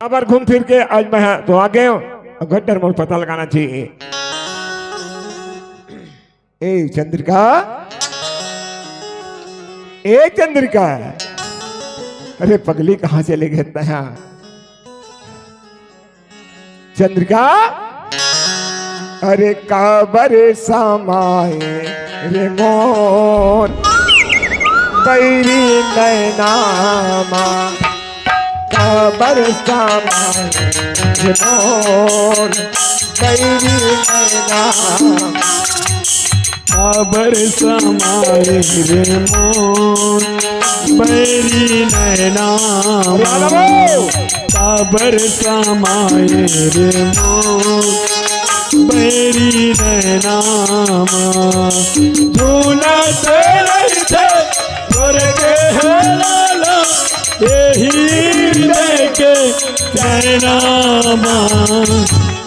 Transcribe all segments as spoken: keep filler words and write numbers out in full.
अब घूम फिर के आज मैं तो आ गए हूँ। अब घट्टर मोर पता लगाना चाहिए। ए चंद्रिका, ए चंद्रिका, अरे पगली कहाँ चले गए इतना यहाँ? चंद्रिका, अरे काबर समाए रे मोर बैरी नैना मा, काबर समाए रे मोर बैरी नैना मा। काबर समाए रे मोर बैरी नैना मा। काबर समाए रे मोर बैरी नैना मा। झूलत रहिथे तोर के हे लाला, एही देखे नैना मा।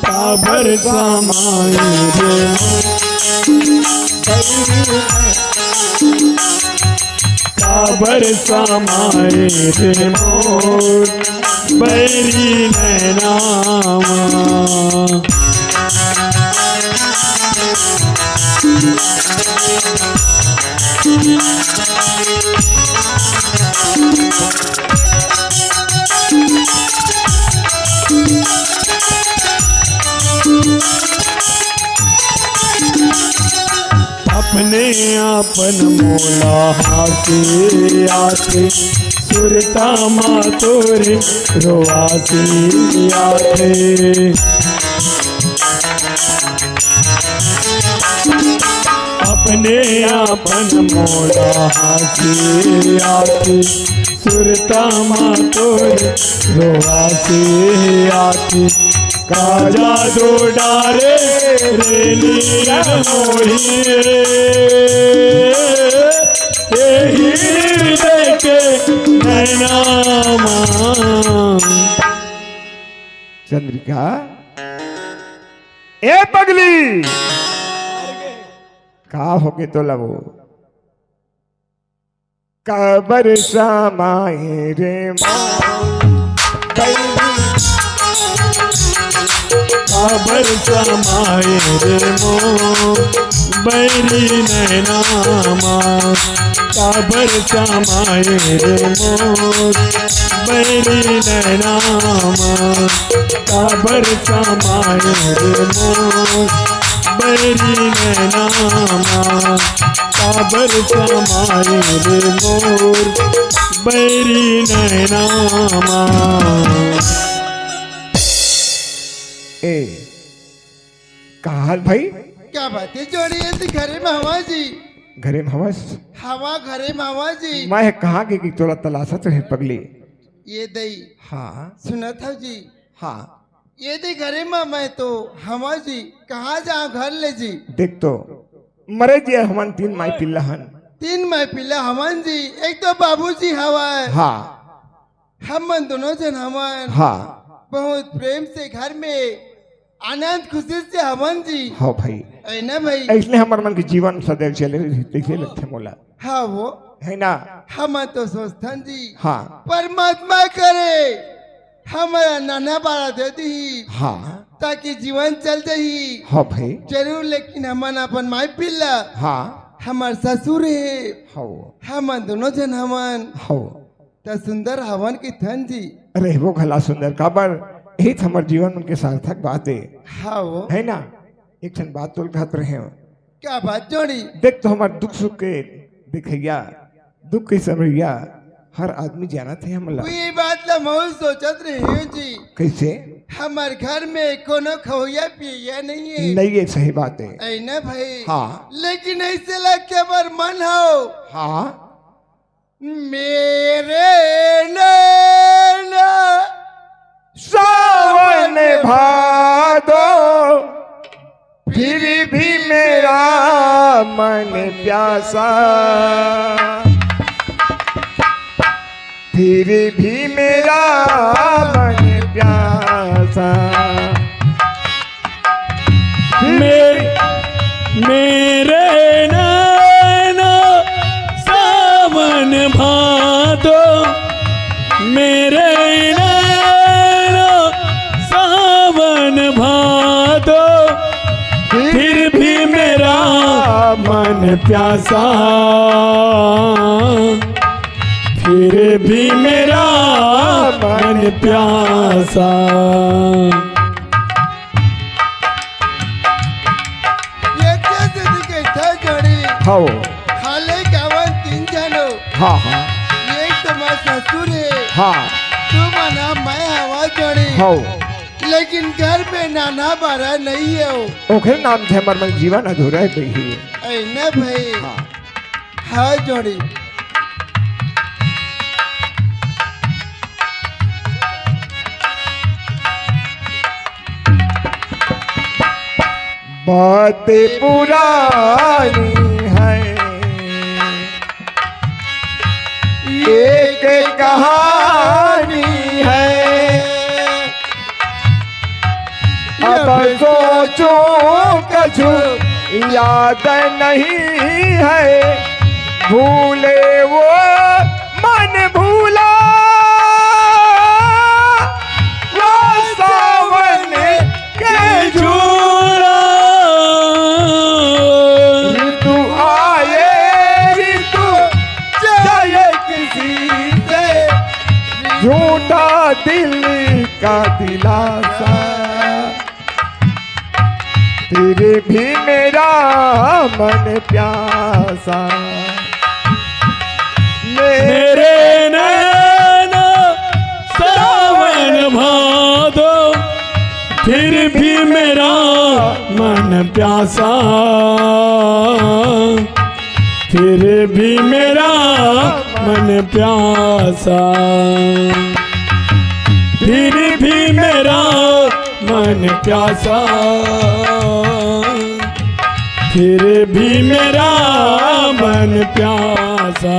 काबर समाए रे मोर बैरी नैना। काबर समाए रे मोर बैरी नैना मा। अपने आपन मोला हासे आथे, सुरता मा तोरे रोआसे आथे। अपने आपन मोला हासे आथे, सुरता मा तोरे रोआसे आथे। का जादू डारे रे नीर मोही, एही देखे नैना मा। चंद्रिका, ए पगली, का होगे तोला वो? काबर समाए रे मोर बैरी, काबर समाए रे मोर बैरी नैना मा। काबर समाए रे मोर बैरी नैना मा। काबर समाए रे मोर बैरी नैना मा। काबर समाए रे मोर बैरी नैना मा। ए, का हाल भाई? क्या बात है, जोड़ी है तो घरे में हवा जी। घरे में हवस? हवा घरे में हवा जी। मैं कहाँ के कि तोला तलाशत रहे पगली। ये दई। हाँ। सुनत हव जी। हाँ। ये दे घरे में मैं तो हवा जी, कहाँ जाऊँ घर ले जी। देख तो, मरे जी हमन तीन माई पिल्ला हन। तीन माई पिल्ला हमन जी, एक तो बाबूजी हवय। हाँ। हमन दोनों जन हवन। हाँ। बहुत प्रेम से घर में आनंद खुशी से हवन जी। हाँ भाई। है ना भाई? इसलिए हमर मन के जीवन सदैव चले रही, तैसे लगथे मोला। हाँ वो। है ना? हमन तो सोचथन जी। हाँ। परमात्मा करे हमारा नाना बारा दे दी। हाँ। ताकि जीवन चल जाही। हाँ भाई। जरूर, लेकिन हमन अपन माई पिल्ला। हाँ। हमार ससुर है। हाँ। हमन दोनों जन हवन। हाँ। त सुंदर हवन कि थन जी। अरे वो घला सुंदर काबर, यही तो हमार जीवन मन के सार्थक बात है। हाँ वो। है ना? एक ठन बात तोल कहत रहे हो। क्या बात जोड़ी? देख तो हमार दुख सुख के दिखैया, दुख के समैया हर आदमी जानत हे हमला। ये बात ला मैं सोचत रहे हूँ जी। कैसे? हमार घर में कोनो खवैया पियैया नहीं है। नहीं है, सही बात है। ऐ ना भाई? हाँ। लेकिन ऐसे लग के बर मन हो। हाँ। मेरे नैना सावन भादो, फिर भी मेरा मन प्यासा, फिर भी मेरा मन प्यासा। मेरे, मेरे नैना सावन भादो, मेरे नैना प्यासा, फिर भी मेरा मन प्यासा। ये कैसे दिखे था जोड़ी? हाँ। खाले गावन तीन जनो। हाँ, हाँ। एक तो मैं ससुर है। हाँ। तू मना मैं हवा जोड़ी। हाँ। लेकिन घर में नाना बारा नहीं है वो। ओखर नाम से हमर मन जीवन अधूरा है, बही। ऐ न भाई। हाँ। हाँ जोड़ी। बातें पुरानी है, एक कहानी है। अब सोचूं कछु याद नहीं है, भूले वो मन भूला, वो सावन के झूला। ऋतु आए, ऋतु जाए, किसी से झूठा दिल का दिलासा। फिर भी मेरा मन प्यासा। मेरे नैना सावन भादो, फिर भी मेरा मन प्यासा। फिर भी मेरा मन प्यासा, फिर भी मेरा मन प्यासा, फिर भी मेरा मन प्यासा।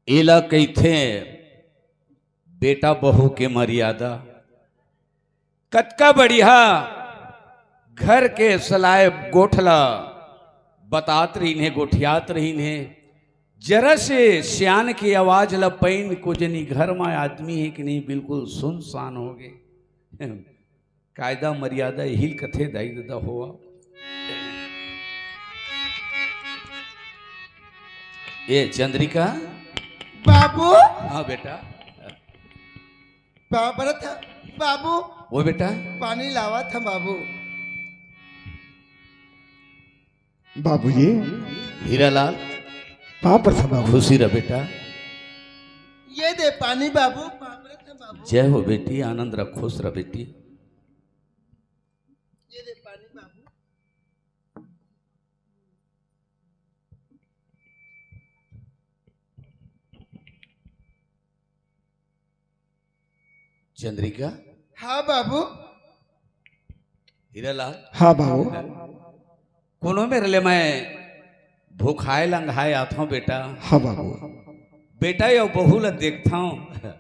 एला कहिथे बेटा बहू के मर्यादा। कतका बढ़िया घर के सलाय गोठ ला बतात रहिन हे, गोठियात रहिन हे। जरा से सियान के आवाज ला पइन को जनी घर मा आदमी हे कि नहीं, बिल्कुल सुनसान हो गे। कायदा मर्यादा यही कथे दाई ददा होवा। ए चंद्रिका। बाबू। हाँ बेटा। बाबरत बाबू। वो बेटा। पानी लावा था बाबू। बाबूजी। हीरालाल। पाँव परथंव बाबू। खुशी रह बेटा। ये दे पानी बाबू, पाँव परथंव बाबू। जय हो बेटी, आनंद रह, खुश रह बेटी। ये दे पानी बाबू। चंद्रिका। हाँ बाबू। हीरालाल। हाँ बाबू। कोनो मेर ले मैं भुखाए लंघाए आथंव बेटा। हाँ बाबू। बेटा या बहू ला देखथंव।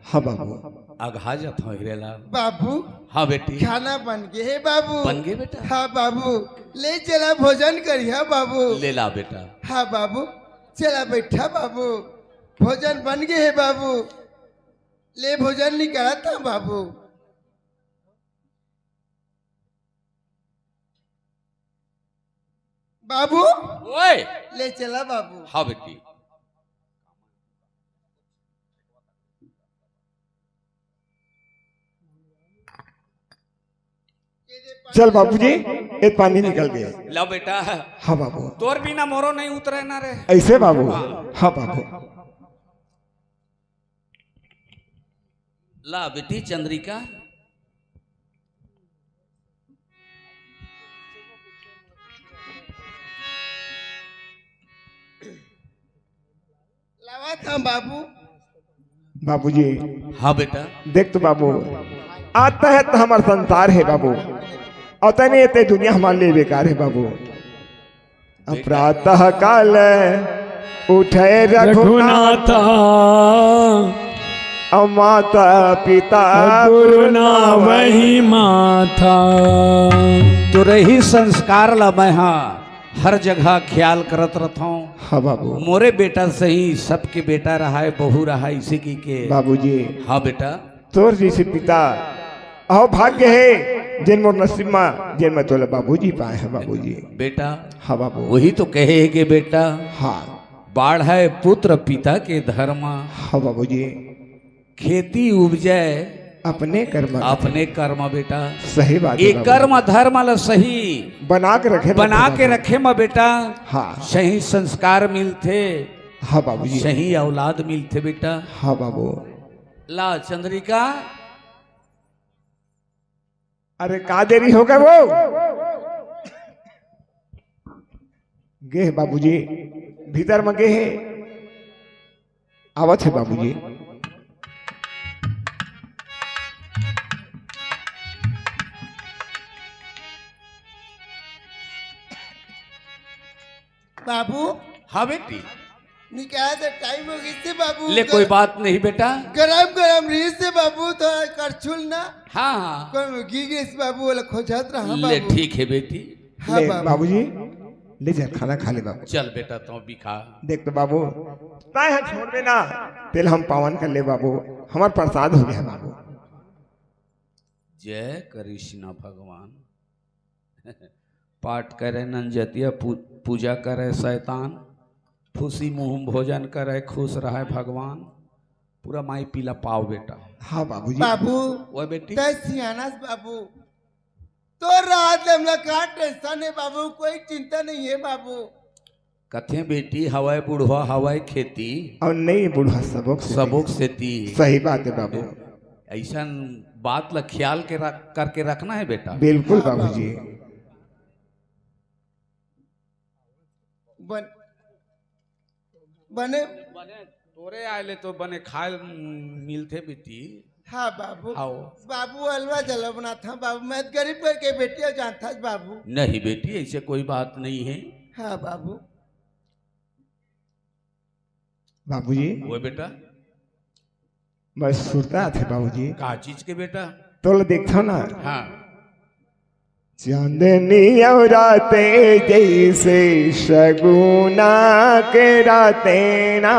हाँ बाबू। अघा जाथंव हीरालाल। बाबू। हाँ बेटी। खाना बन गे हे बाबू। बन गे बेटा। हाँ बाबू। ले चला भोजन करिहा बाबू। ले ला बेटा। हाँ बाबू। चला बैठा बाबू। भोजन बन गे हे बाबू। ले भोजन निकालत हंव बाबू। बाबू। ओए। ले चला बाबू। हाँ बेटी। चल बाबूजी, ए पानी निकल गे। ला बेटा। हाँ बाबू। तोर बिना मोरो नहीं उतरे ना रे। ऐसे बाबू। हाँ बाबू। ला बेटी चंद्रिका। लावा था बाबू। बाबूजी। हाँ बेटा। देख तो बाबू, आता है तो हमार संसार है बाबू, अउ तने ते दुनिया हमार ले बेकार है बाबू। अब प्रातः काल उठे रघुनाथ। रघुनाथ। अउ माता पिता गुरु ना वही माथा। तो रही संस्कार ला मैं हा हर जगह ख्याल करत रथौं। हाँ बाबू। मोरे बेटा सही सबके बेटा रहाय, बहू रहाय, इसे की के। बाबूजी। हाँ बेटा। तोर जैसे पिता अहो भाग्य हे, जेन मोर नसीब मा, जेन मैं तोला बाबूजी पाए हैं बाबूजी। बेटा। हाँ बाबू। वही तो कहे है कि बेटा। हाँ। बाढ़ है पुत्र पिता के धर्म। हाँ बाबूजी। खेती उपजे अपने कर्म। अपने कर्म बेटा। सही बात है ये बाबू। कर्म धर्म ल सही बना के रखे बना के रखे म बेटा। हाँ। सही संस्कार मिलथे। हाँ बाबूजी। सही औलाद मिलथे बेटा। हाँ बाबू। ला चंद्रिका। अरे का देरी हो गए वो? गे हे बाबूजी, भीतर में गे हे। आवत हे बाबूजी। बाबू। हाँ बेटी। निकाल दे, टाइम हो गई से बाबू। ले कोई बात नहीं बेटा। गरम गरम रही से बाबू, थोड़ा करछुल ना। हाँ हाँ। कोई गिर गई से बाबू, वाला खोजत रहा ले बाबू। ठीक है बेटी। हाँ ले बाबू। बाबूजी, ले जा खाना खा ले बाबू। चल बेटा तू भी खा। देख तो बाबू, ताय हा छोड़बे ना, तेल हम पावन कर ले बाबू, हमार प्रसाद हो गया बाबू। जय कृष्ण भगवान। पाठ करे नंजतिया, पू-, पूजा करे शैतान, खुशी मुँह भोजन करे, खुश रहे भगवान। पूरा माई पीला पाव बेटा। हाँ बाबूजी। बाबू, ओए बेटी। तै सियानस बाबू, तो रात हमला का टेंशन है बाबू, कोई चिंता नहीं है बाबू। कथे बेटी हवय बुढ़वा हवय खेती। अउ नहीं बुढ़वा सबक सेती। सबक सेती। सही बात है बाबू। ऐसन बात ला ख्याल के रख, करके रखना है बेटा। बिल्कुल हाँ, बाबूजी। बन-, बने बने तोरे आए ले तो बने खाए ल मिलथे बेटी। हाँ बाबू। आओ। बाबू अलवा जलवा बनात हँव बाबू, मैं तो गरीब घर के बेटी हँव जानथस बाबू। नहीं बेटी, ऐसे कोई बात नहीं है। हाँ बाबू। बाबूजी। वो बेटा। बस सुरता आथे बाबूजी। का चीज के बेटा? तोला देखथव ना। हाँ। चांदनी अउ राते जैसे सगुना के राते ना,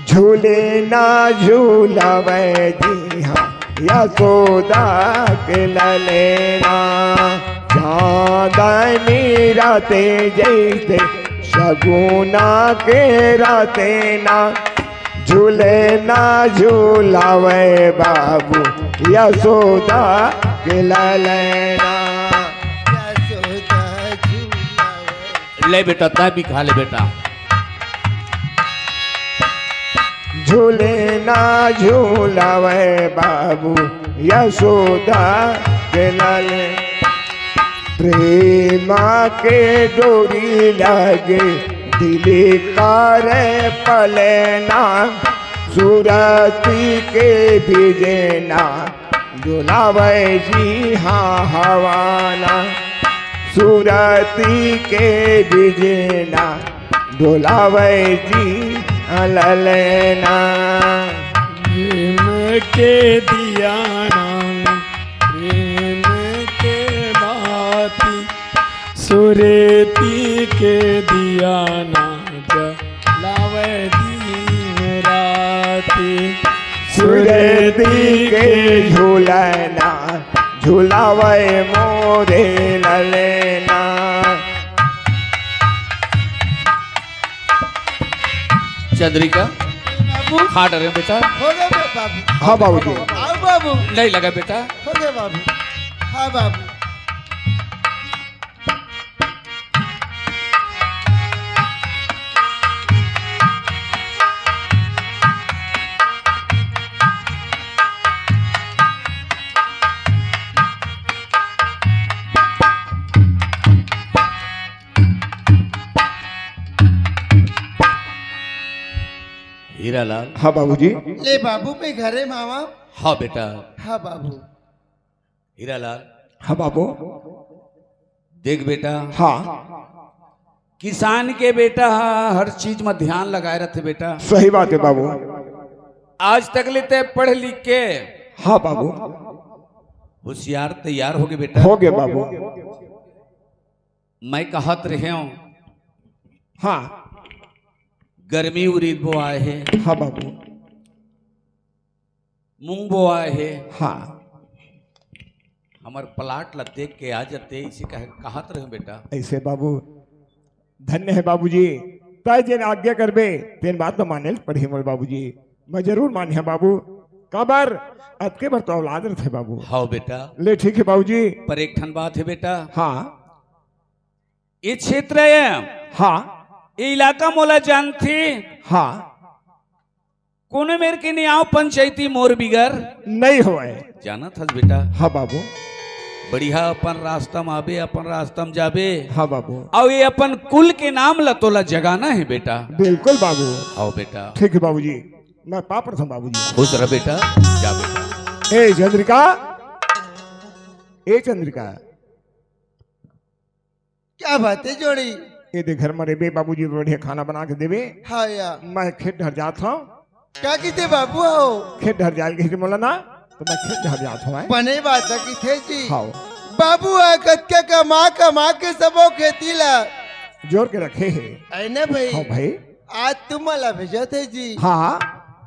झूले ना झूलावे दिहा यशोदा के ललेना। चांदनी राते जैसे सगुना के राते ना, झूले ना झूलावे बाबू यशोदा के ललेना। यशोदा झूलावे। ले बेटा, तै भी खा ले बेटा। झूले ना झूलावे बाबू यशोदा के लाल। प्रेमा के डोरी लागे दिली करे पलेना। सुरती के बिजेना डोलावे जी हाँ हवाना। सुरती के बिजेना डोलावे जी हाँ ललेना। प्रेम के दियाना, प्रेम के बाती, सुरती के दियाना जलावे दिन राती। सुरती के झूलना झुलावे मोरे ललेना। चंद्रिका, बाबू। खा डरे बेटा। हो गए बे-, बाबू। हाँ बाबूजी। आओ बाबू। नहीं लगा बेटा। हो गए बाबू। हाँ बाबू। हीरालाल। हाँ बाबूजी। ले बाबू, मैं घरे मावा। हाँ बेटा। हाँ बाबू। हीरालाल। हाँ बाबू। देख बेटा। हाँ। किसान के बेटा ह-, हर चीज में ध्यान लगाए रथे बेटा। सही बात है बाबू। आज तक ले तैं पढ़ लिख के हाँ बाबू। होशियार तैयार हो गे बेटा। हो गे बाबू। मैं कहत रहेंव। हाँ। गर्मी उरीद बोआए हे। हाँ बाबू। मूंग बोआए हे। हाँ। हमर प्लाट ला देख के आ जाते, इसे कह, कहत रहेंव बेटा। ऐसे बाबू, धन्य हे बाबूजी, तैं जेन आज्ञा करबे, तेन बात तो माने ल पड़ही मोला बाबूजी। मैं जरूर मानिहंव बाबू, काबर अतके बर तो औलाद रथे बाबू। हव बेटा। ले ठीक हे बाबूजी। पर एक ठन बात हे बेटा। हाँ। ये क्षेत्र हे। हाँ। ये इलाका मोला जानथे। हाँ। कोनो मेर के नइ आंव पंचायती मोर बिगर। नइ होवय। जानत हस बेटा। हाँ बाबू। बढ़िया अपन रास्ता म आबे, अपन रास्ता म जाबे। हाँ बाबू। अउ ये अपन कुल के नाम ल तोला जगाना हे बेटा। बिल्कुल बाबू। हव बेटा। ठीक हे बाबूजी, मैं पाँव परथंव बाबूजी। खुश रह बेटा, जा बेटा। ए चंद्रिका, ए चंद्रिका। क्या बात हे जोड़ी? ए दे घर म रे बे, बाबूजी बढ़िया खाना बना के देबे। हाँ या। मैं खेत डहर जात हंव। का कहिथे बाबू हव? खेत डहर जाय ल कहिथे मोला ना, त मैं खेत डहर जात हंव। बने बात हे कहिथे जी। हाँ। बाबू ह कतका कमा कमा के सबो खेती ला जोर के रखे हे। अइ ना भाई? हाँ भाई। आज तुमन ला भेजत हे जी। हाँ।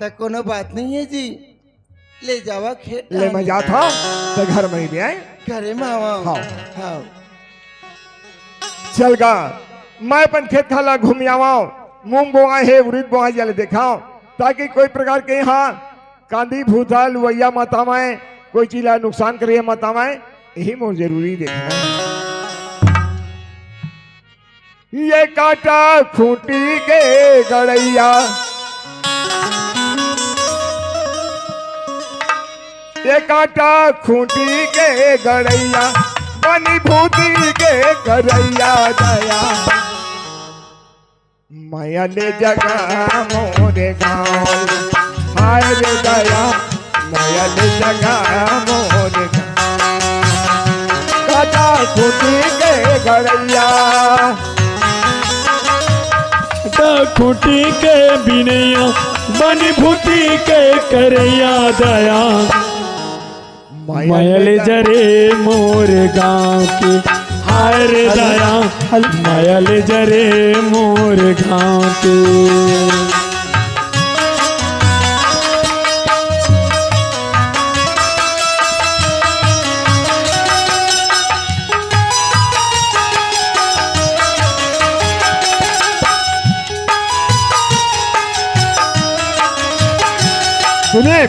त कोनो बात नइ हे जी। ले जावा खेत ले, मैं जात हंव, तैं घर म ही दे आए। घरे म आवा। हाँ। हाँ। चल गा, मैं अपन खेत खार ला घूम आवंव, मूंग बोआए हे, उरीद बोआए हे, जाय ल देखंव, ताकि कोई प्रकार के इहाँ कांदी भूसा लुवइया मत आवय, कोई चीज ला नुकसान करइया मत आवय, यही मोर जरूरी देखना हे। ये कांटा खूंटी के गड़इया, ये कांटा खूंटी के गड़इया, बनी भूती के करइया दया। मया ले जगा मोरे गाँव, हाय रे दया, मया ले जगा मोरे गाँव। कांटा खूंटी के गड़इया, कांटा खूंटी के बिनइया, बनी भूती के करइया दया। मया ले जरे मोर गाँव के, हाय रे दया, मया ले जरे मोर गाँव के। सुनिए।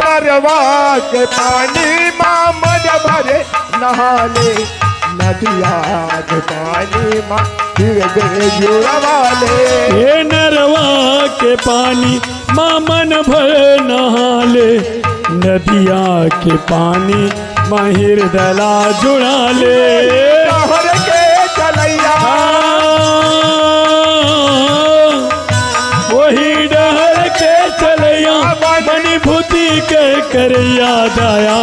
नरवा के पानी मा मन भरे नहाले, नदिया के पानी मा फिर गए जुड़वाले। हे नरवा के पानी मा मन भर नहाले, नदिया के पानी मा हिरदय ला जुड़ाले। डहर के चलइया। हाँ, वही डहर के चलइया, बनी भूती के करइया दया,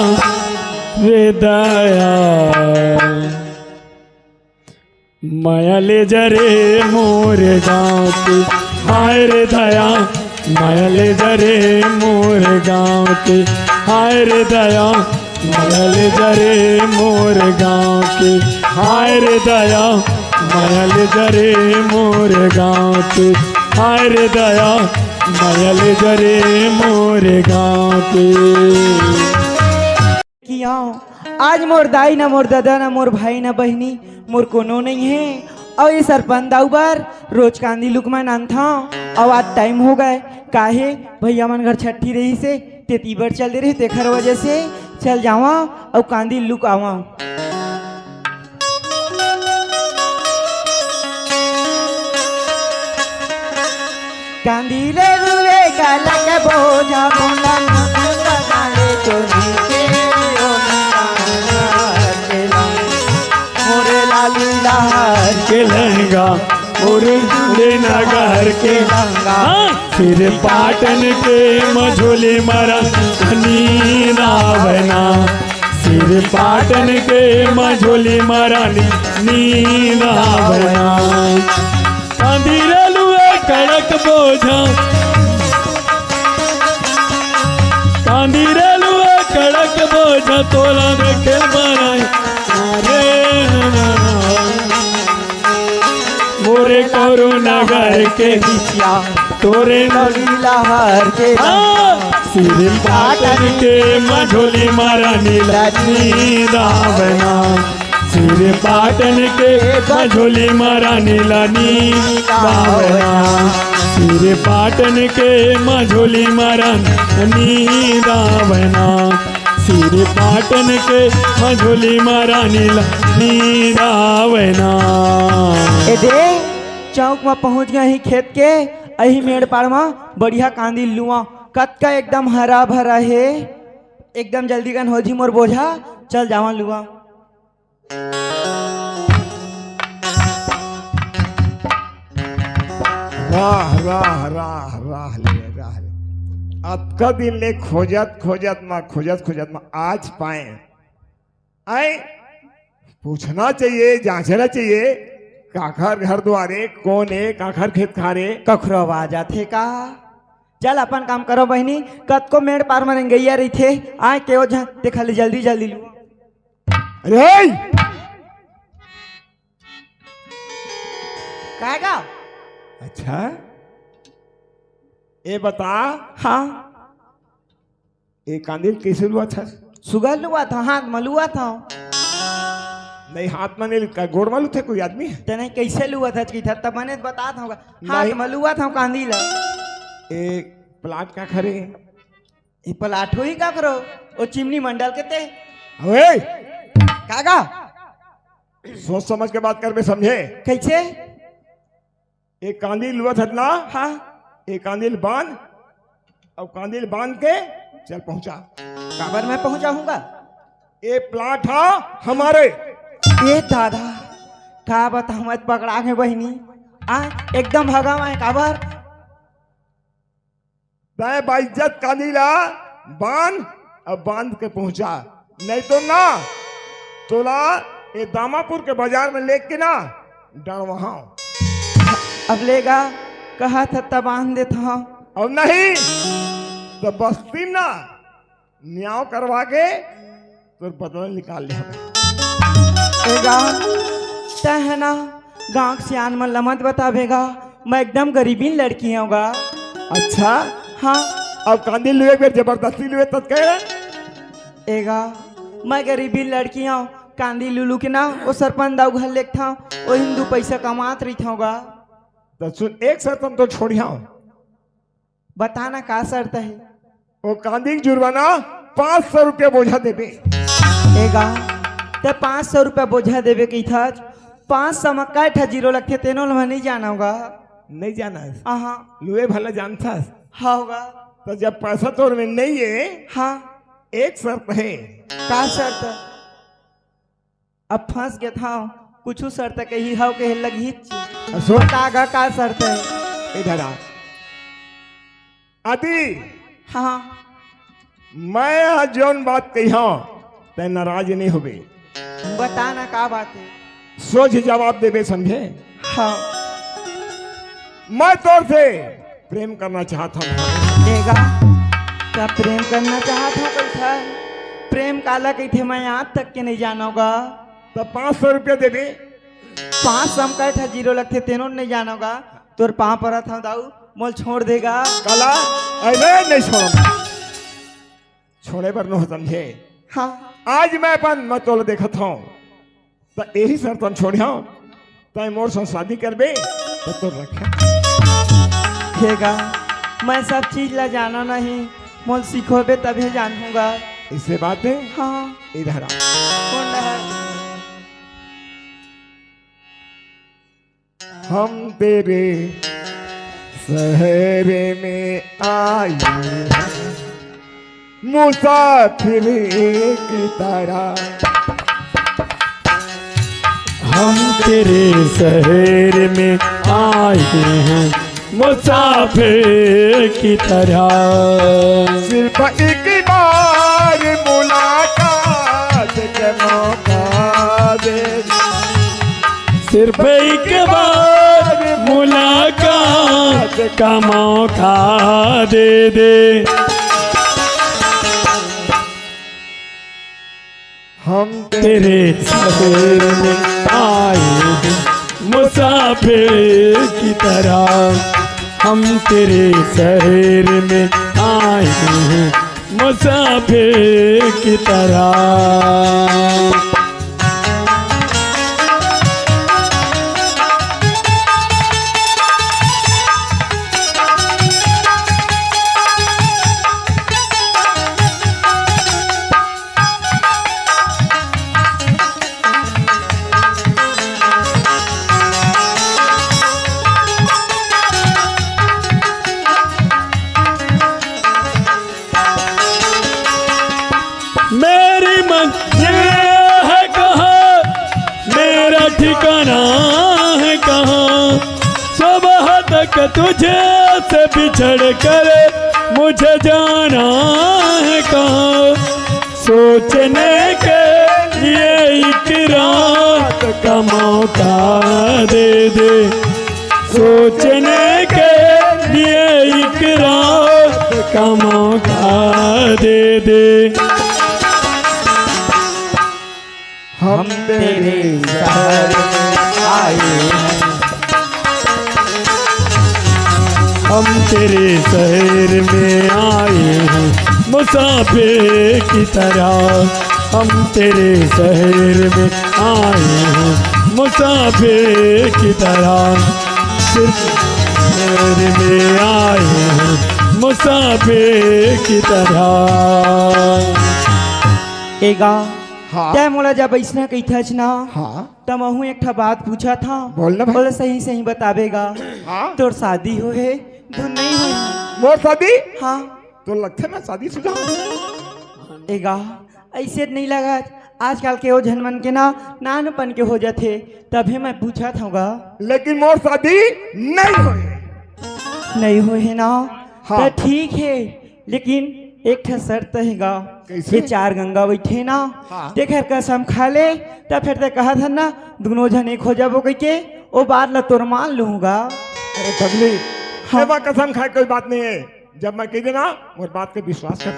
रे दया। मया ले जरे मोर गाँव के, हाय रे दया। मया ले जरे मोर गाँव के, हाय रे दया। मया ले जरे मोर गाँव के, हाय रे दया। मया ले जरे मोर गाँव के, हाय रे दया। मया ले जरे मोर गाँव के। किया। आज मोर दाई न, मोर ददा न, मोर भाई न, बहिनी, मोर कोनो नइ हे। अउ ये सरपंच दाऊ बर रोज कांदी लुक मैं नानथंव, अउ आज टाइम हो गए, काहे भैया मन घर छट्ठी रहिसे, तेती बर चल दे रहे, तेखर वजह से चल जावंव अउ कांदी लुक आवंव। कांदी ले रुए का लग बोझा मुंडन, मुंडन ले चोरी के ओ मोरे लाली लहर के लहंगा। और ले नगर के लंगा। हाँ। सिर पाटन के मझोली मरा नींद आवना। सिर पाटन के मझोली मरा नींद आवना। कांदी रे लुए कड़क बोझा। कांदी रे लुए कड़क बोझा तोला देखे मराई। अरे मोरे कौरू नगर के बिटिया, तोरे लगी लहर के हाँ। सिर पाटन के मझोली मारा नीला नींद आवना। सिर पाटन के मझोली मारा नीला नींद आवना। सिर पाटन के मझोली मारा नींद आवना। सिर पाटन के मझोली मारा नीला नींद आवना। ए दे, चौक म पहुंच गए ही खेत के, अही मेड़ पाड़ म बढ़िया कांदी लुआ, कतका एकदम हरा भरा हे, एकदम जल्दी कन हो जी मोर बोझा, चल जावन लुआ। राह, राह, राह, राह ले, राह ले। अतका दिन ले खोजत, खोजत म, खोजत, खोजत म आज पाए। आए, पूछना चाहिए, जांचना चाहिए, काखर घर दुआरे, कोन ए, काखर खेत खारे। कखरो आवाज आथे का? चल अपन काम करो बहिनी, कतको मेड़ पार म रेंगइया रहिथे, आए के ओ झन, ते खाली जल्दी, जल्दी लू। अरे! काय का? अच्छा, ए बता। हाँ। ए कांदी ल कइसे लुआ था? सुघर लुआ था, हाथ म लुआ था। नहीं, हाथ म नहीं लुआ, गोड़ म लुथे कोई आदमी? ते नहीं, कइसे लुआ था कि था, तब मने बता था, हाथ नहीं। म लुआ था कांदी ल। ए प्लाट का खरे? ए प्लाट होही काकरो, ओ चिमनी मंडल के ते। ओए! कागा? सोच समझ के बात कर बे, समझे? कइसे? ए कांदी लुआ था ना? हाँ। ए कांदी ल बांध, अउ कांदी ल बांध के चल पहुंचा। काबर मैं पहुंचाहूंगा? ए प्लाट हा हमरे। ए दादा, का बताऊं, मैं पकड़ा के बहिनी। आ, एकदम भगा मैं, काबर? तैं बाइज्जत कांदी ला बांध, अब बांध के पहुंचा, नहीं तो ना तोला ए दामापुर के बाजार में लेके ना डरवाहूं। अब लेगा, कहा था तब बांध देता हूं। अब नहीं तो बस्ती ना न्याव करवा के तोर बदला निकाल ले हमें। ए गा, तै है ना, गांव के सियान मन ल मत बताबे गा, मैं एकदम गरीबीन लड़की हूं गा। अच्छा? हाँ। अब कांदी लुए बेर जबरदस्ती लुए तत कहे? ए गा, मैं गरीबीन लड़की हूं, कांदी लुलू के ना, ओ सरपंच दाऊ घर लेकथंव, ओ हिंदू पैसा कमात रहिथंव गा। त सुन, एक शर्त हम तो छोड़िया। बता ना, का शर्त हे? ओ कांदी के जुर्माना पाँच सौ रुपया बोझा देबे। ए गा, ते पाँच सौ रुपया बोझा देबे कहिथस, पाँच सौ म काय ठा जीरो लगथे, तेनो ल मैं नइ जानव गा। नइ जानस? आहा। लुए भला जानथस? हाँ गा। त जब पैसा तोर में नइ हे, हाँ। एक शर्त हे। का शर्त? अब फंस गे हंव, कुछु शर्त कही हव कहे लगही। असो? बता गा का शर्त हे? इधर आ। आदि, हाँ। मैं ह जौन बात कहिहंव, तैं नाराज नइ होबे। बता ना का बात हे? सोझ जवाब देबे, समझे? हाँ। मैं तोर से प्रेम करना चाहत हंव। ए गा, का प्रेम करना चाहत हंव कहिथस? प्रेम काला कहिथे, मैं आज तक के नइ जानव गा। त पाँच सौ रुपया देबे। पाँच सौ म काय ठा जीरो लगथे, तेनो नइ जानव गा। तोर पाँव परत हंव दाऊ, मोल छोड़ दे गा। काला, अरे नइ छोड़ंव। छोड़े बर नोहे समझे। हाँ। आज मैं अपन, मैं तोला देखत हंव। त एही शर्त म छोड़िहंव, तैं मोर संग शादी करबे, त तोर रखे। हे गा, मैं सब चीज ला जानव नहीं, मोल सिखोबे तभे जानहूं गा। अइसे बात हे? हाँ। इधर आ। कौन रहा? हम तेरे शहर में आए हैं मुसाफिर की तरह। हम तेरे शहर में आए हैं मुसाफिर की तरह। सिर्फ एक बार मुलाकात का मौका दे। सिर्फ एक बार मुलाकात का मौका दे दे। हम तेरे शहर में आए हैं मुसाफिर की तरह। हम तेरे शहर में आए हैं मुसाफिर की तरह। मेरी मंजिल है कहाँ, मेरा ठिकाना है कहाँ? सुबह तक तुझे से बिछड़ कर मुझे जाना है कहाँ? सोचने के लिए एक रात का मौका दे दे, सोचने के लिए एक रात का मौका दे दे। हम तेरे शहर में आए हैं, हम तेरे शहर में आए हैं मुसाफिर की तरह। हम तेरे शहर में आए हैं मुसाफिर की तरह। सिर्फ शहर में आए हैं मुसाफिर की तरह। एगा, हाँ। तै मोला जब अइसना कहिथस ना, हाँ। त महूँ एक ठा बात पूछत हँव। बोल ना भाई। बोल, सही सही बताबे गा। हाँ। तोर शादी होय हे धुन नइ होय हे? मोर शादी? हाँ। तोर लगथे मैं शादीशुदा हँव? एगा, अइसे नइ लगत। आजकल के ओ झन मन के ना नानपन के हो जाथे, तभे मैं पूछत हँव गा। लेकिन मोर शादी नइ होय हे। नइ होय हे ना? हाँ। त ठीक हे, लेकिन एक ठा शर्त हे गा। कइसे? ये चार गंगा बइठे ना, हाँ। तेखर कसम खा ले, त फेर तैं कहत हस ना, दूनों झन एक हो जाबो कहिके, ओ बात ला तोर मान लूहूँ गा। अरे पगली, हाँ। एमा कसम खाय के कोई बात नइ हे। जब मैं कहि देंव ना, मोर बात के विश्वास कर।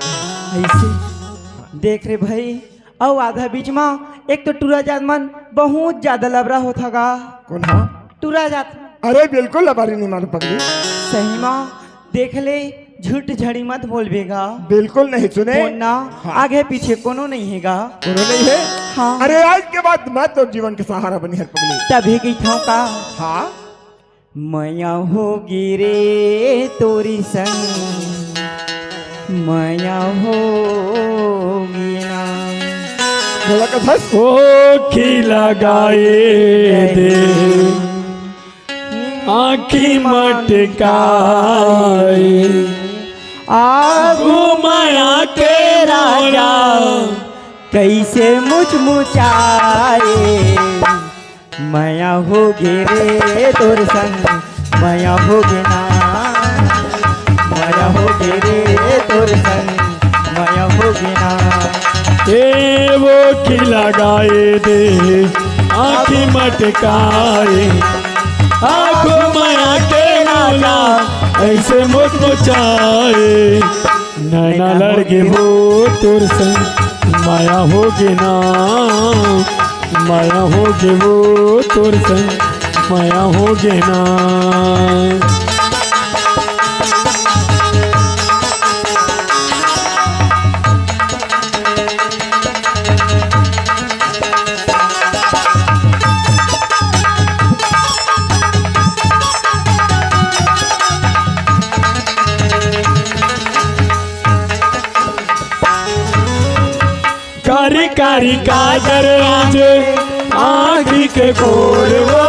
अइसे? देख रे भई, अउ आधा बीच म एक तो टूरा जात मन बहुत ज्यादा लबरा होत हे गा। कोन हा? टूरा जात। अरे बिल्कुल लबारी नइ मानँव पगली। सही म देख ले, झूठ झड़ी मत बोलबे गा। बिल्कुल नहीं सुने। बोल ना, हाँ। आगे पीछे कोनो नइ हे गा। कोनो नइ हे? हाँ। अरे आज के बाद मैं तोर जीवन के सहारा बनिहँव रे पगली। तभे कहिथँव का? हाँ। मया होगे रे तोर संग, मया होगे ना। बोला का बस। ओ खिला गाए दे। आँखी मटकाए। आगू मया के राजा, कइसे मुचमुचाए। मया होगे रे तोर संग, मया होगे ना। मया होगे रे तोर संग, मया होगे ना। ए ओ खिला गाए दे, आँखी मटकाए। आगू मया के राजा, अइसे मुचमुचाए। नैना लड़गे ओ तोर संग, मया होगे ना। मया होगे ओ तोर संग, मया होगे ना। कारी कारी काजर आज आँखी के खोर वो।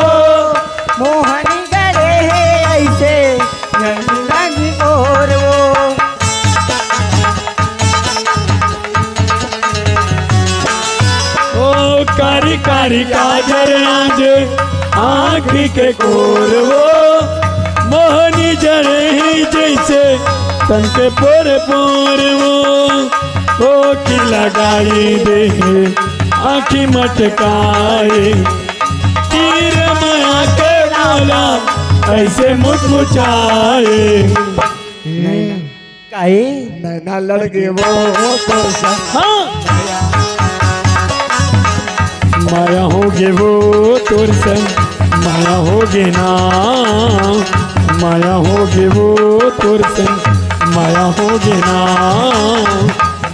मोहनी गले हे अइसे रंग रंग ओर वो। ओ कारी कारी काजर आज आँखी के कोर वो, मोहनी जरे ही जैसे तन के पोर पोर वो। ओ की लगाई दे आँखी मटकाए, तीर माया के मोला ऐसे मुचमुचाए। काए? नैना लड़ गे वो तोर संग। हाँ। माया हो गे वो तोर संग, माया हो गे ना, माया हो गे वो तोर संग, माया हो गे ना,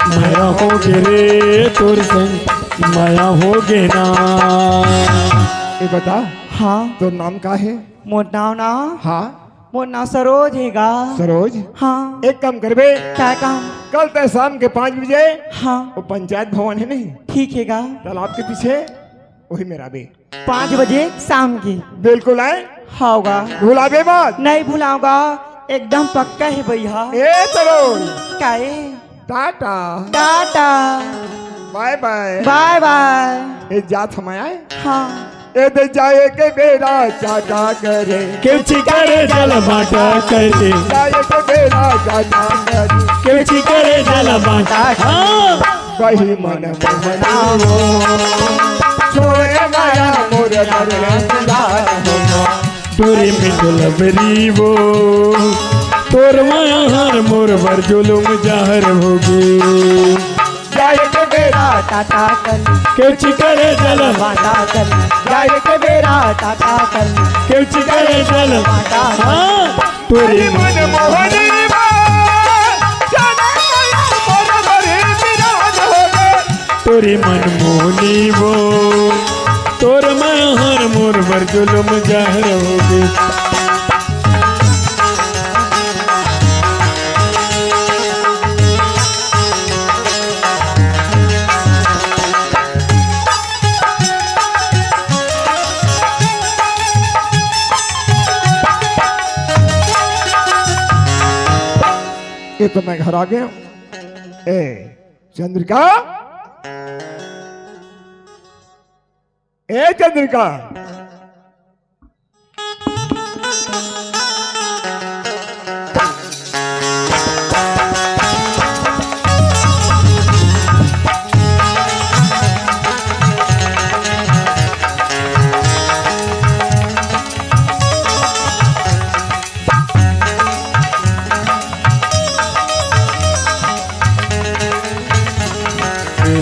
माया हो गे रे तोर संग, माया हो गे ना। ये बता, हाँ। तोर नाम का हे? मोर नाम ना? हाँ। मोर नाम सरोज हे गा। सरोज? हाँ। एक काम करबे। का काम? कल तैं शाम के पाँच बजे हाँ। वो पंचायत भवन हे नहीं? ठीक हे गा। तालाब के पीछे, वही मेर आबे। पाँच बजे शाम के? बिल्कुल आए। हाँ गा। भुलाबे मत। नहीं भुलावंव गा, एकदम पक्का हे भैया। ए सरोज। काए? टाटा। टाटा। बाय बाय। बाय बाय। ए जात हम आए। हाँ। ए दे जाए के बेरा चाचा करे। केवची करे जल बाँटा करे। जाए के बेरा चाचा करे। केवची करे जल बाँटा। हाँ। कही मन मोहना वो। छोड़े माया मोर दरदार हो। टोरी में डोलबरी वो। तोर माया हर मोर बर जुलुम जहर होगे। जाए के बेरा टाटा कल। केवची करे जल। बाँटा कल। जाए के बेरा टाटा कल। केवची करे जल। बाँटा कल। हाँ। टोरी मन मोहनी बा, जाने मोर बरे बिराज होगे। टोरी मन मोहनी बा, तोर माया हर मोर बर जुलुम जहर होगे। ये तो मैं घर आ गया। ए चंद्रिका, ए चंद्रिका,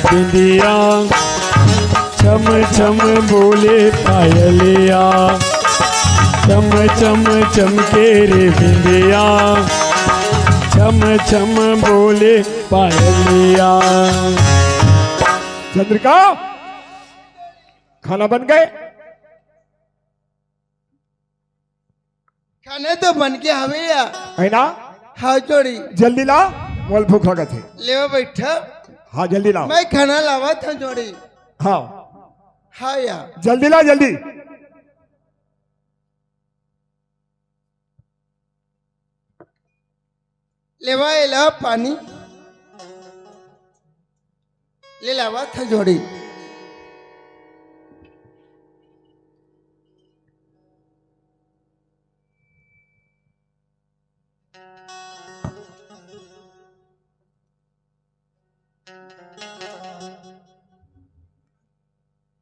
बिंदिया छम छम बोले पायलिया, छम छम चमके रे बिंदिया, छम छम बोले पायलिया। चंद्रिका, खाना बन गए? खाना तो बन के हवे या। है ना? हाँ जोड़ी। जल्दी ला, मोला भूख लगत हे। लेवा बैठा। हाँ, जल्दी लाव। मैं खाना लावत हँव जोड़ी। हाँ। हाँ या। जल्दी ला, जल्दी। लेवा, एला पानी। ले लावत हँव जोड़ी।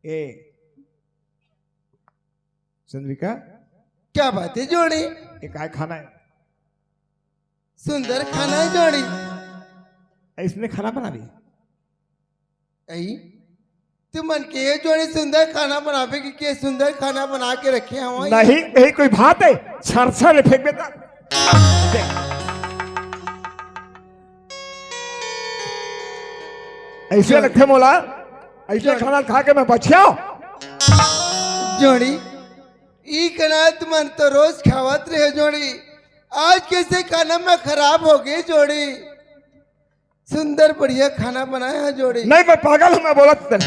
ए चंद्रिका, क्या बात है जोड़ी? ये काय खाना है? सुंदर खाना है जोड़ी। इसने खाना बना दी। अई, तुमन के जोड़ी सुंदर खाना बनावे के, के सुंदर खाना बना के रखे हवय। नहीं, यही कोई बात है? छरछर ले फेंक देता। देख। ऐसे लगथे मोला, ऐसे खाना खा के मैं बछिया। जोड़ी, ई कना तुमन तो रोज खावत रहे जोड़ी, आज कैसे खाना में खराब हो गए जोड़ी? सुंदर बढ़िया खाना बनाया है जोड़ी। नहीं, मैं पागल हूँ, मैं बोलत तन।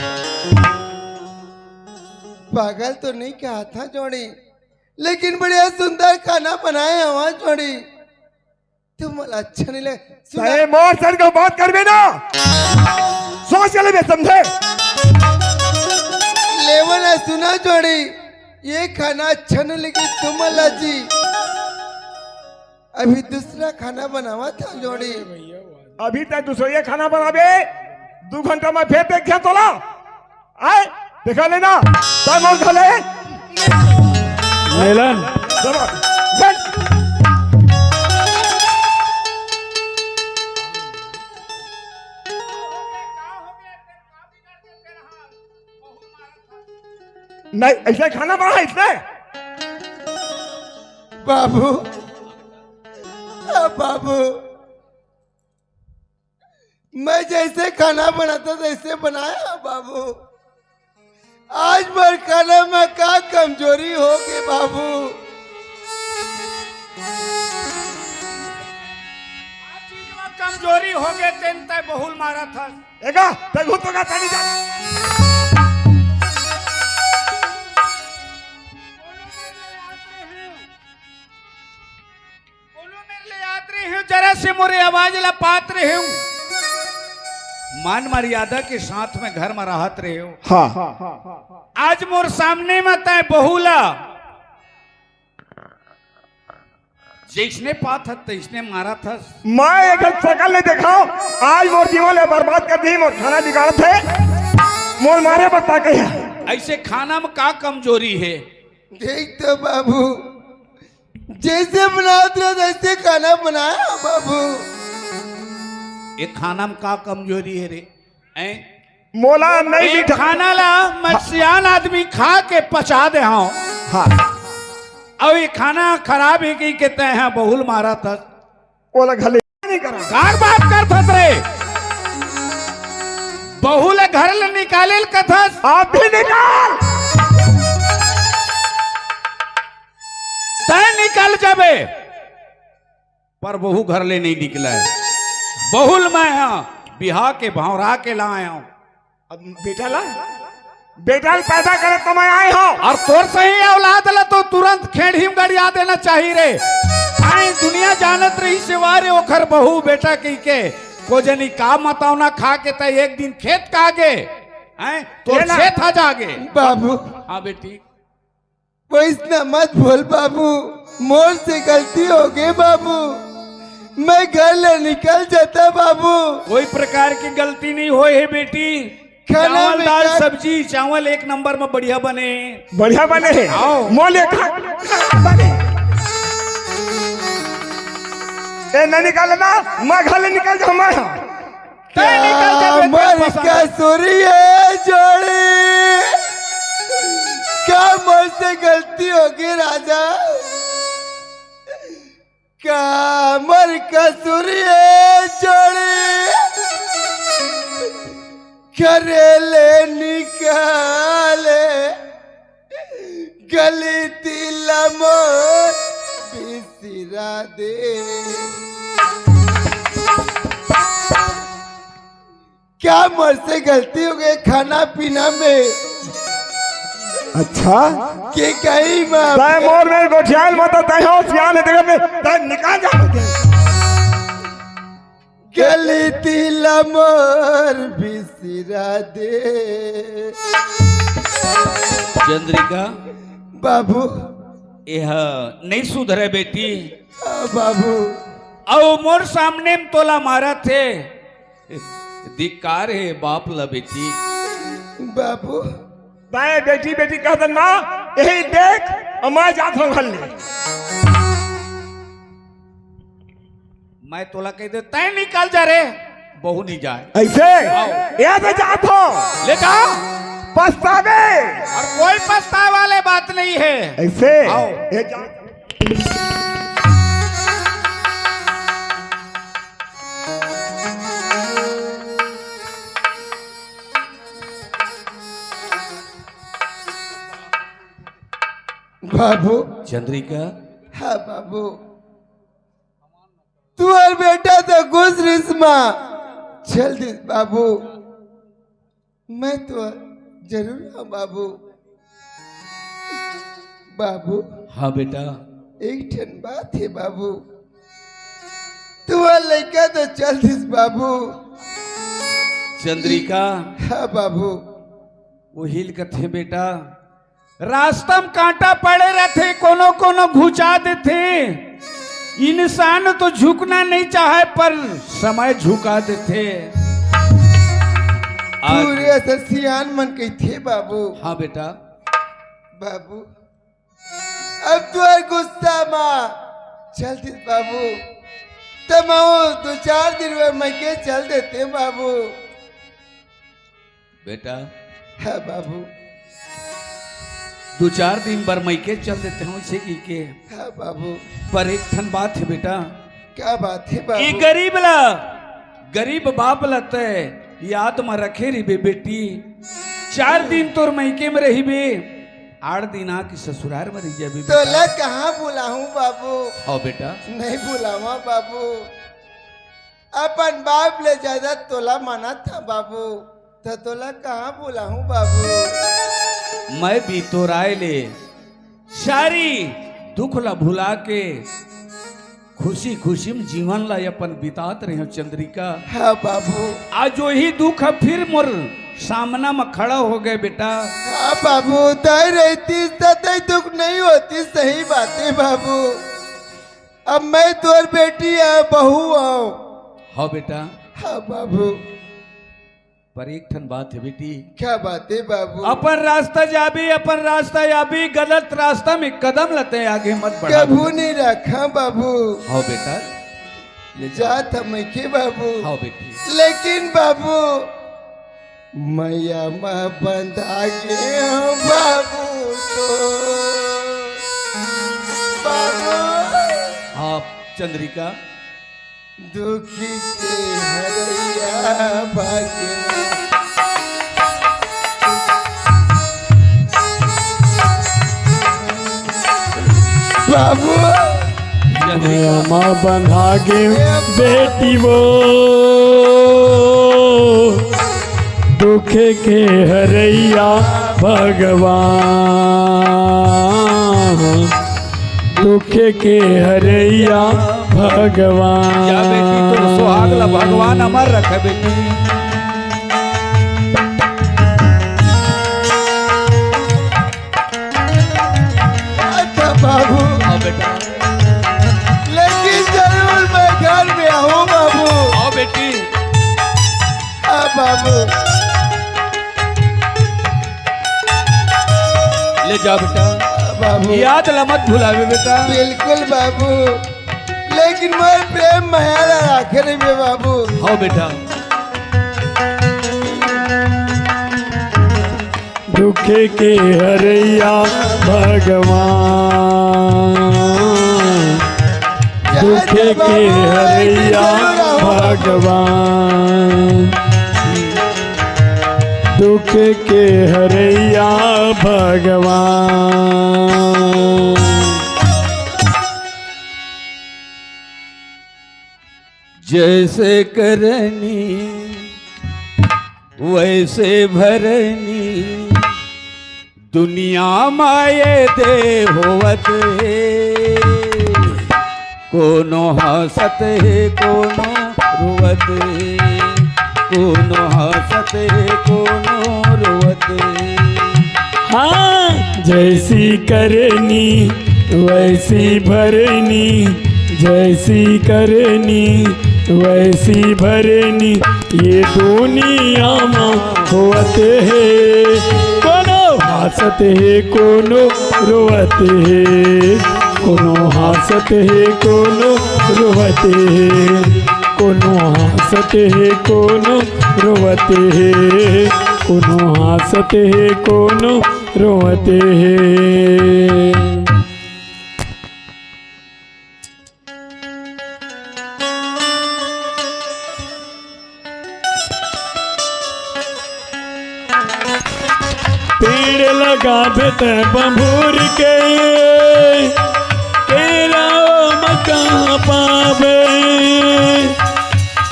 पागल तो नहीं कहा था जोड़ी, लेकिन बढ़िया सुंदर खाना बनाए हवा जोड़ी। तुम मला अच्छा नहीं लगे। सुना। तय मोर सर को बात करबे ना, सोच के लेबे, समझे? लेवन है, सुना जोड़ी। ये खाना अच्छा नहीं लगे तुमन ला जी। अभी दूसरा खाना बनावत हंव जोड़ी। अभी तक दूसरा ये खाना बनाबे, दू घंटा में फेर देख तोला। आय, देखा लेना, तब और खा ले। लेलन। चलो, चल। नहीं, ऐसा खाना बना है इसने। बाबू, आ बाबू, मैं जैसे खाना बनाता तैसे बनाया बाबू। आज मोर खाना में का कमजोरी होगे बाबू? का चीज में कमजोरी होगे तेन तै बहुल मारत हस। एगा, तै घुट तो का तानी जा। बोलो मेरे ले आत रहे हूँ, जरा से मोरे आवाज ला पात रहे हूँ। मान मर्यादा के साथ में घर में रहत रहे हो। हाँ। आज मोर सामने में तै बहुला जैसने पात हस तैसने मारत हस। मैं एक शकल नहीं देखाओ, आज मोर जीवन ले बर्बाद कर दी, मोर खाना बिगाड़त है, मोर मारे बता के है। ऐसे खाना में का कमजोरी है? देख तो बाबू, जैसे बनावत रहे, वैसे खाना बनाया बाबू। ये खाना में का कमजोरी है रे? हैं? मोला नहीं ये मीठा। खाना ला मैं सियान आदमी खा के पचा दे हूँ। हाँ। और ये खाना खराब है कि कहते हैं बहुल मारा था। ओला घले नहीं करा। कार बात कर थस रे। बहुल घर ले निकाले ल कथस। आप भी निकाल। तै निकल जाबे, पर बहू घर ले नहीं निकले। बहुल मैं हाँ बिहा के भौरा के लाए हूँ। अब बेटा ला, बेटा ला पैदा करे तो मैं आए हूँ। और तोर सही औलाद ला तो तुरंत खेड़ी में गड़िया देना चाहिए रे। आई दुनिया जानत रही सिवारे ओखर बहू बेटा की के को जनी का मतौना खा के तै एक दिन खेत का गे, हैं? तोर ये ना। खेत आ जागे। बाबू। हाँ बेटी। वैसना मत बोल बाबू, मोर से गलती होगे बाबू, मैं घर ले निकल जाता बाबू। कोई प्रकार की गलती नहीं होए है बेटी। खाना चावल, में दाल, क्या सब्जी, चावल एक नंबर में बढ़िया बने। बढ़िया बने। आओ। मोले खा-, बने। ए, नहीं निकालना, मैं घर ले निकल जाऊँ, मैं। तै निकल जा बेटा, कामर पसंद। कसूरी है जोड़ी, कामर से गलती होगी राजा, कामर कसूरी है जोड़ी, करे ले निकाले गलती ला मोर बिसरा दे। क्या मोर से गलती हो गई खाना पीना में? अच्छा। के कहीं मैं तै मोर में गोठियाल मत, तै हो सियान है, देखा मैं, तै निकाल जा। गलती ला मोर बिसरा दे। चंद्रिका। बाबू। यह नहीं सुधरे बेटी। हाँ, बाबू। अउ मोर सामने में तोला मारत हे। धिक्कार हे बाप ला बेटी। बाबू। बाय बेटी, बेटी कहत ना, यही देख, अउ मैं जात हूँ घर ले। मैं तोला कह दे, तै निकल जा रे, बहू नहीं जाए। ऐसे? आओ। ये तो जात हो। ले जा। पछतावे। और कोई पछतावे वाले बात नहीं है। ऐसे? आओ। ये जा। बाबू। चंद्रिका। हाँ बाबू। तुहर बेटा तो गुजरिस मा चल दिस बाबू, मैं तो जरूर हूँ बाबू। बाबू। हाँ बेटा। एक ठन बात हे बाबू, तुहर लइका तो चल दिस बाबू। चंद्रिका। हाँ बाबू। वो हिल कथे बेटा, रास्ता म कांटा पड़े रथे, कोनो कोनो घुचा देथे। इंसान तो झुकना नहीं चाहे, पर समय झुका देथे। आज पूरे असन सियान मन कहिथे बाबू। हाँ बेटा। बाबू, अब तुहर गुस्सा मा चल दिस बाबू, त महूँ दू चार दिन बर मइके चल देते बाबू। बेटा। हाँ बाबू। दू चार दिन बर मइके चल देते हँव, इसे कहिके। हाँ बाबू। पर एक ठन बात हे बेटा। का बात हे बाबू? ए गरीब ला, गरीब बाप ला तैं याद म रखे रहिबे बेटी। चार दिन तोर मइके म रहिबे, आठ दिन आके ससुरार म रहि जाबे बेटा। तोला कहाँ बुलाहूँ बाबू? हव बेटा। नहीं बुलावा बाबू। अपन बाप ले जादा तोला मानत हँव बाबू, त तोला कहाँ बुलाहूँ बाबू? मैं भी तोर आय ले सारी दुख ला भुला के खुशी खुशी म जीवन ला अपन बितात रहेंव चंद्रिका। हाँ बाबू। आज ओही दुख ह फिर मोर सामना म खड़ा हो गे बेटा। हाँ बाबू, तैं रहितिस त तैं दुख नहीं होतिस, सही बात हे बाबू। अब मैं तोर बेटी हँव, बहू हँव। हाँ बेटा। हाँ बाबू। पर एक ठन बात हे बेटी। का बात हे बाबू? अपन रास्ता जाबे, अपन रास्ता जाबे, गलत रास्ता म कदम ला तैं आगे मत बढ़ा। कभू नहीं रखा बाबू। हव बेटा। ले जा। जात हँव मइके बाबू। हव बेटी। लेकिन बाबू, मइया म बंधा गे हँव बाबू तो। बाबू। हाँ चंद्रिका। दुख के हरइया भगवान। बाबू। मइया म बंधा गे बेटी वो, दुख के हरइया भगवान। दुख के हरइया भगवान। या बेटी, तोर सुहाग ला भगवान अमर रखे बेटी। अच्छा बाबू। हाँ बेटा। लेकिन जरूर मैं घर में आऊँ बाबू। हाँ बेटी। हाँ बाबू। ले जा बेटा। बाबू। याद ला मत भुलाबे बेटा। बिल्कुल बाबू, लेकिन मोर प्रेम मया ला राखे रहिबे बाबू। हव बेटा। दुख के हरइया भगवान, दुख के हरइया भगवान, दुख के हरइया भगवान। जैसे करनी वैसे भरनी, दुनिया मा ये दे होवत हे। कोनो हँसत हे, कोनो रोवत हे, कोनो हँसत हे, कोनो रोवत हे। हाँ, जैसी करनी वैसी भरनी, जैसी करनी वैसी भरनी, ये दुनिया मा होवत हे। कोनो हँसत हे, कोनो रोवत हे, कोनो हँसत हे, कोनो रोवत हे, कोनो हँसत हे, कोनो रोवत हे, कोनो हँसत हे, कोनो रोवत हे। पेड़ लगाबे तैं बबूर के, केरा ओमा कहाँ पाबे?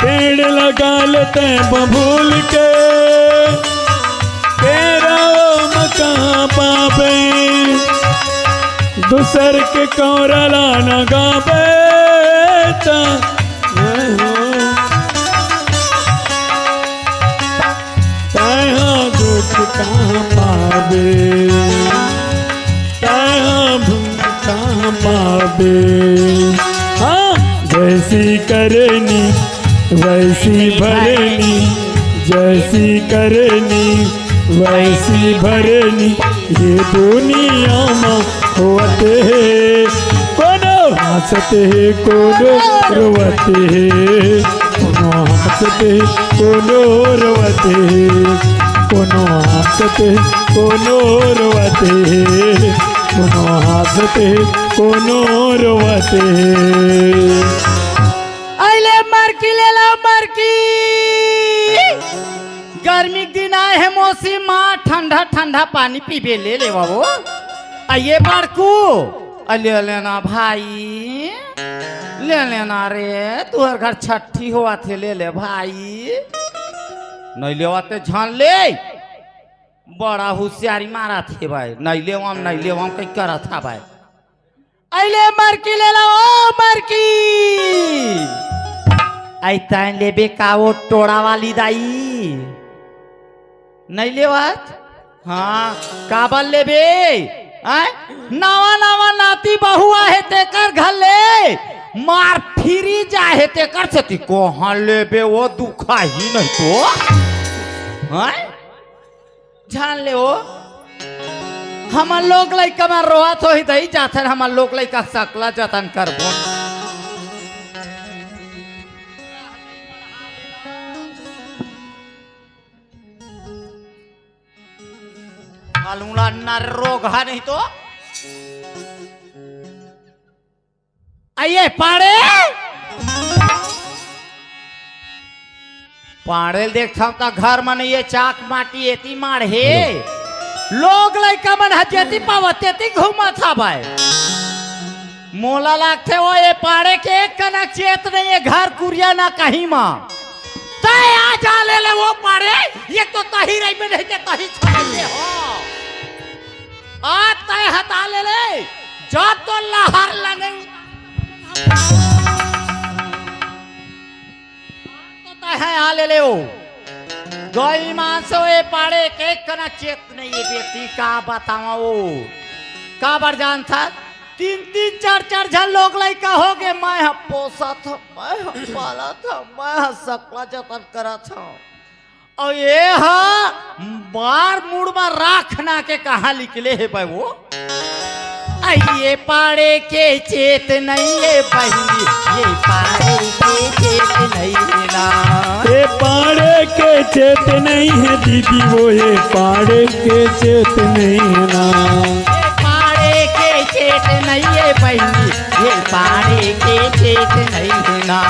पेड़ लगा ले तैं बबूर के, केरा ओमा कहाँ पाबे? दूसर के कौरा ला न गाबे त, मैं हो, तैं हा दुख कहाँ पाबे? करेनी, वैसी भरेनी, जैसी करेनी, वैसी भरेनी। ये दुनिया में होते हैं, कोनो हंसते हैं, कोनो रोवते हैं, कोनो हंसते हैं, कोनो रोवते हैं, कोनो हंसते हैं, कोनो रोवते हैं, कोनो हंसते हैं, कोनो रोवते हैं। अइले मरकी ले ला मरकी। गर्मी के दिन आए हे मौसी माँ, ठंडा ठंडा पानी पीबे ले लेवा वो। आ ये बड़कू, आ ले लेना भाई, ले लेना रे, तुहर घर छठी होवत हे, ले ले भाई। नहीं लेवा ते झन ले, बड़ा होशियारी मारत हे भाई, नहीं लेवम, नहीं लेवम, कहीं करत हा भाई। अइले मरकी ले ला ओ मरकी। अइ तैं लेबे का वो टोड़ा वाली दाई? नहीं लेवत? हाँ, काबर लेबे? आय? नवा नवा नाती बहू आहे तेकर घर ले, मार फिरी जाहे तेकर सेती कहाँ लेबे वो दुखाही नहीं तो। हाँ? जान ले वो, हमर लोग लइका मन रोवत होही दई जाथन, हमर लोग लइका सकला जतन करबो। अलूला नर रोग है नहीं तो। आइए पाड़े। पाड़े ल देखथंव त घर म नइये, चाक माटी एती माढ़े। लोग लइका मन ह जेती पावत तेती घूमत हवय। मोला लागथे ओ ए पाड़े के एक कनक चेत नइये घर कुरिया ना कहीं म। तैं आ जा ले ले ओ पाड़े, एक तो तही रहिबे नहीं ते तही छोड़ दे हो। आ तैं हटा ले ले, जब तो लहर लगे तो तैं आ ले ले ओ। गई मानसो ए पाड़े के कना चेत नहीं है बेटी, का बतावा ओ। काबर जानथस, तीन तीन चार चार झन लोग लइका हो गे, मैं ह पोसत हंव, मैं ह पालत हंव, मैं ह सकला जतन करत हंव। अउ ए ह बार मुड़ म राख ना के कहाँ निकले हे बे वो? आ ये पाड़े के चेत नहीं है बहिनी, ये पाड़े के चेत नहीं है ना। ये पाड़े के चेत नहीं है दीदी, वो ये पाड़े के चेत नहीं है ना। ये पाड़े के चेत नहीं है बहिनी, ये पाड़े के चेत नहीं है ना।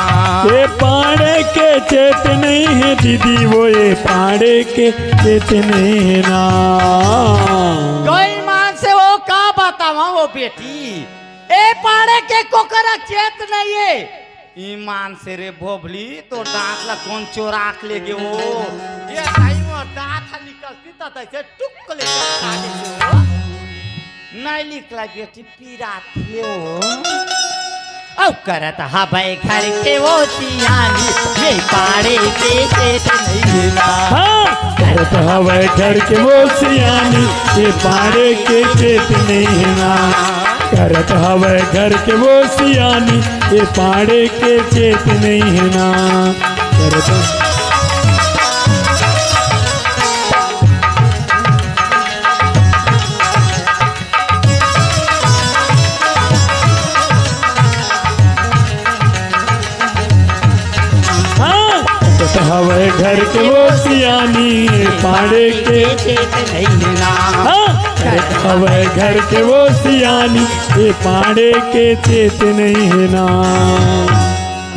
ये पाड़े के चेत नहीं है दीदी, वो ये पाड़े के चेत नहीं है ना। गई मानसे ओ का बतावा ओ बेटी, ए पाड़े के कोकरा चेत नहीं है। ईमान से रे भोभली, तोर दांत ला कोन चोरा के ले गे ओ? ये सही में दांत ह निकलती त तैसे टुक ले काट दे ओ। नहीं निकला बेटी, पीरा थे ओ। अउ करत हवय घर के वो सियानी, ये पाड़े के चेत नहीं ना। हाँ, करत हवय घर के वो सियानी, ये पाड़े के चेत नहीं ना। करत हवय घर के वो सियानी, ये पाड़े के चेत नहीं है ना। करत हाँ, करत हवय घर के वो सियानी, ये पाड़े के चेत नहीं है ना। हाँ, करत हवय घर के वो सियानी, ये पाड़े के चेत नहीं है ना।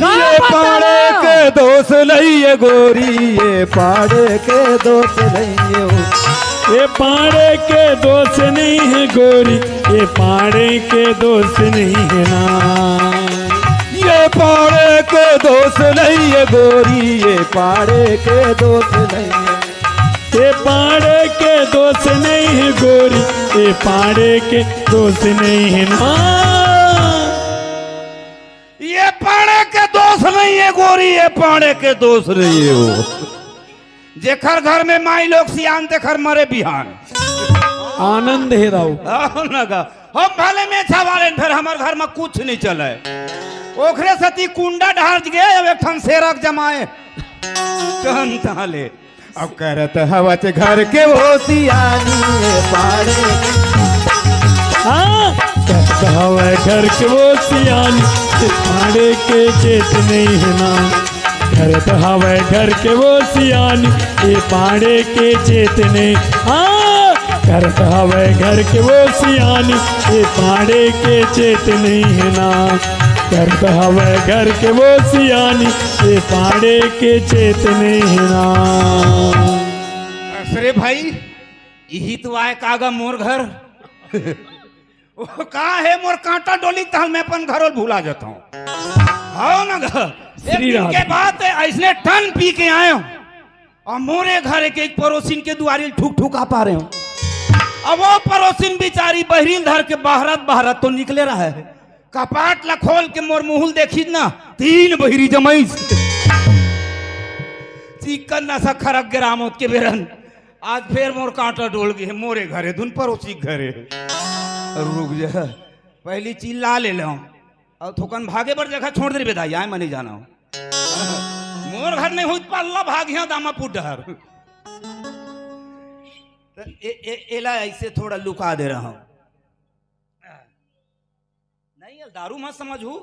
ये पाड़े के दोष नहीं है गोरी, ये पाड़े के दोष नहीं है ओ। ये पाड़े के दोष नहीं है गोरी, ये पाड़े के दोष नहीं है ना। ये पाड़े के दोष नहीं है गोरी, ये पाड़े के दोष नहीं है। ये पाड़े के दोष नहीं है गोरी, ये पाड़े के दोष नहीं है ना। ये पाड़े के दोष नहीं है गोरी, ये पाड़े के दोष नहीं है ओ। जेकर घर में माई लोग सियान, तेकर मरे बिहान। आनंद हे राव। आओ ना गा। हम भले मेछा वाले, फिर हमर घर में कुछ नहीं चले। ओखरे सती कुंडा ढार गे, अब एक ठन सेरक जमाए। तहन तहले। अब करत हवच घर के वो सियानी, ए पाड़े। हाँ। करत हवय घर के वो सियानी, ए पाड़े के चेत नहीं है ना। करत हवय घर के वो सियानी, ए पाड़े के चेत नहीं। हाँ। करत हवय घर के वो सियानी, ए पाड़े के चेत नहीं है ना। करत हवय घर के वो सियानी, ए पाड़े के चेत नहीं है ना। अरे भाई, इही तो आय कागा मोर घर। ओ का हे मोर कांटा डोली, तहन मैं अपन घरों भुला जाता हूँ। हाव ना घर। एक श्री दिन राम। के बात है, ऐसने टन पी के आए हूँ। अउ मोरे घर के एक पड़ोसिन के दुवारी ठुक ठुक आ पा रहे हो। अब वो पड़ोसिन बिचारी बहिरी ल धर के बहरत बहरत तो निकले रहे। कपाट ला खोल के मोर मुँह ल देखिस ना, तीन बहिरी जमाइस। चिक्कन नसा खरक गे रामोत के बेरन। आज फेर मोर कांटा डोल गे हे, मोरे घरे धुन पड़ोसी के घरे। रुक जा, पहिली चिल्ला ले लेंव। अउ थोकन भागे बर जगह छोड़ दे रे बेदाई, आय मैं नहीं जाना हूँ। मोर घर नहीं होई त पल्ला भाग यहाँ दामापुर डहर। त ए, ए, एला ऐसे थोड़ा लुका दे रहा हूँ। नहीं, ये दारू मत समझू,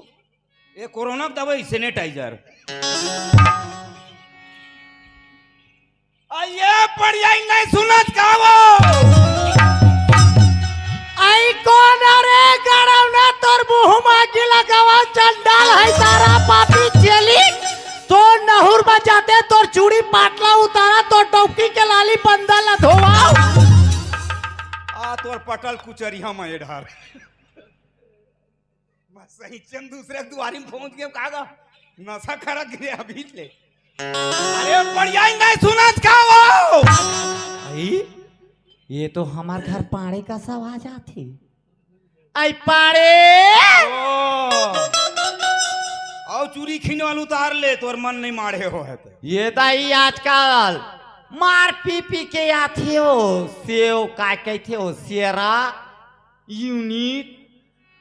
ये कोरोना के दवाई, sanitizer। आ, ये पड़िया ही नहीं सुनत का वो? आई कौन रे गड़ौना, तोर मुंह में आगी लगावा, चंडाल है तारा पापी चेली। तोर नहुर में जाते तोर चूड़ी पाटला उतारा, तोर डौकी के लाली बंदा ला धोवाओ। आ तोर पटल कुचरिया में ए ढार। मैं सही चंद दूसरे के दुवारी में पहुंच गए, कागा नसा खरक गे अभी ले। अरे बढ़िया ही नहीं सुनत का वो? आई, ये तो हमार घर पाड़े का सब आ जात हे। आई पाड़े। ओ। आओ चूरी खींचवाल उतार ले, तोर मन नहीं माढ़े हो है तो। ये दाई आजकल मार पी पी के आथे हो, सेव का कहथे हो, सेरा, यूनिट,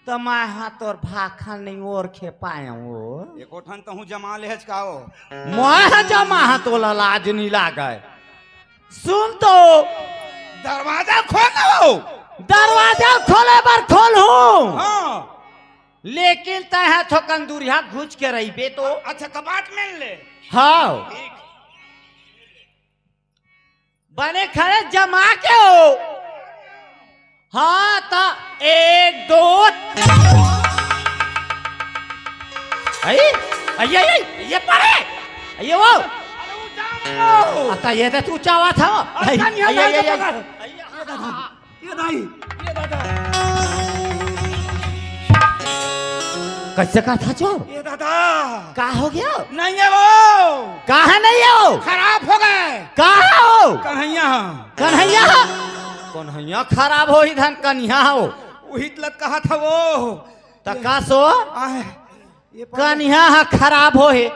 त मैं हा तोर भाखा नहीं ओरखे पाए हो। एको ठन तहूँ जमा लेहच का हो? मैं हा जमा हा, तोला लाज नहीं लागे। सुन तो। दरवाजा खोल ना वो। दरवाजा खोले बर खोलहूँ। हाँ। लेकिन तैं हा थोकन दूरिहा घुच के रहिबे तो। अच्छा, कपाट में ले। हाँ। ठीक। बने खड़े जमा के हो। हाँ, त एक, दो। आई, आई, आई, आई, ये पड़े। ये वो। अरे, ऊंचा आओ। आता ये तो तू चावा था। अरे, आई, कान यहाँ आई, आई, जाके आई, आई। पकड़। ये दाई, ये दादा। कैसे का था चो? ये दादा। का हो गया? नहीं है वो। कहाँ नहीं है वो? खराब हो गए। कहाँ हो? कन्हैया। कन्हैया? कन्हैया खराब हो ही धन कन्हैया हो। वही तलत कहा था वो। त का सो? आए, ये पा- कन्हैया हा खराब हो हे।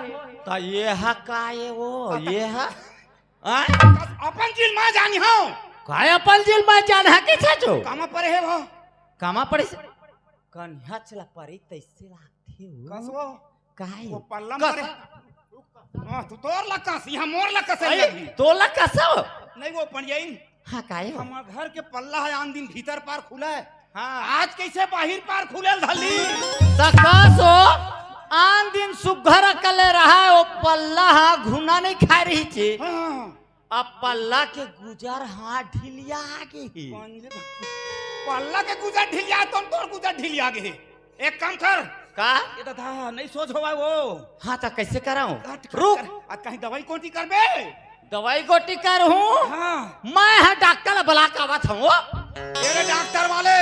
त ये हा का ये वो? ये हा? आय? अपन जिल मैं जानी हूँ। काय अपन जिल मैं जान है के छाचो? कामा पड़े है वो? कामा पड़े से? कन्हैया चला परी तैसे लागथे हो। कस वो? काय? वो पल्ला कस? पड़े। हाँ, तू तोर ला कस, यहाँ मोर ला कस अरे, लगी। तोर ला कस हो? नहीं वो पंडियाइन। हाँ, काय हो? हमार घर के पल्ला है, आन दिन भीतर पार खुला है। हाँ। आज कैसे बाहिर पार खुले धली? त कस हो? आन दिन सुग्घर कले रहा है, वो पल्ला हा घुना नहीं खाए रही छे। हाँ। अब पल्ला के गुजर हा ढिलिया गे हे। पल्ला के गुजर ढिलिया, तुम तोर गुजर ढिलिया गे हे। एक काम कर। का? ये दादा, नहीं सोच होवा वो। हाँ, त कैसे कराऊं? कट, कट, रुक। कट। आ, कहीं दवाई गोटी करबे? दवाई गोटी करहूँ? हाँ। मैं हा डॉक्टर बला के आवत हूँ। तेरे डॉक्टर वाले।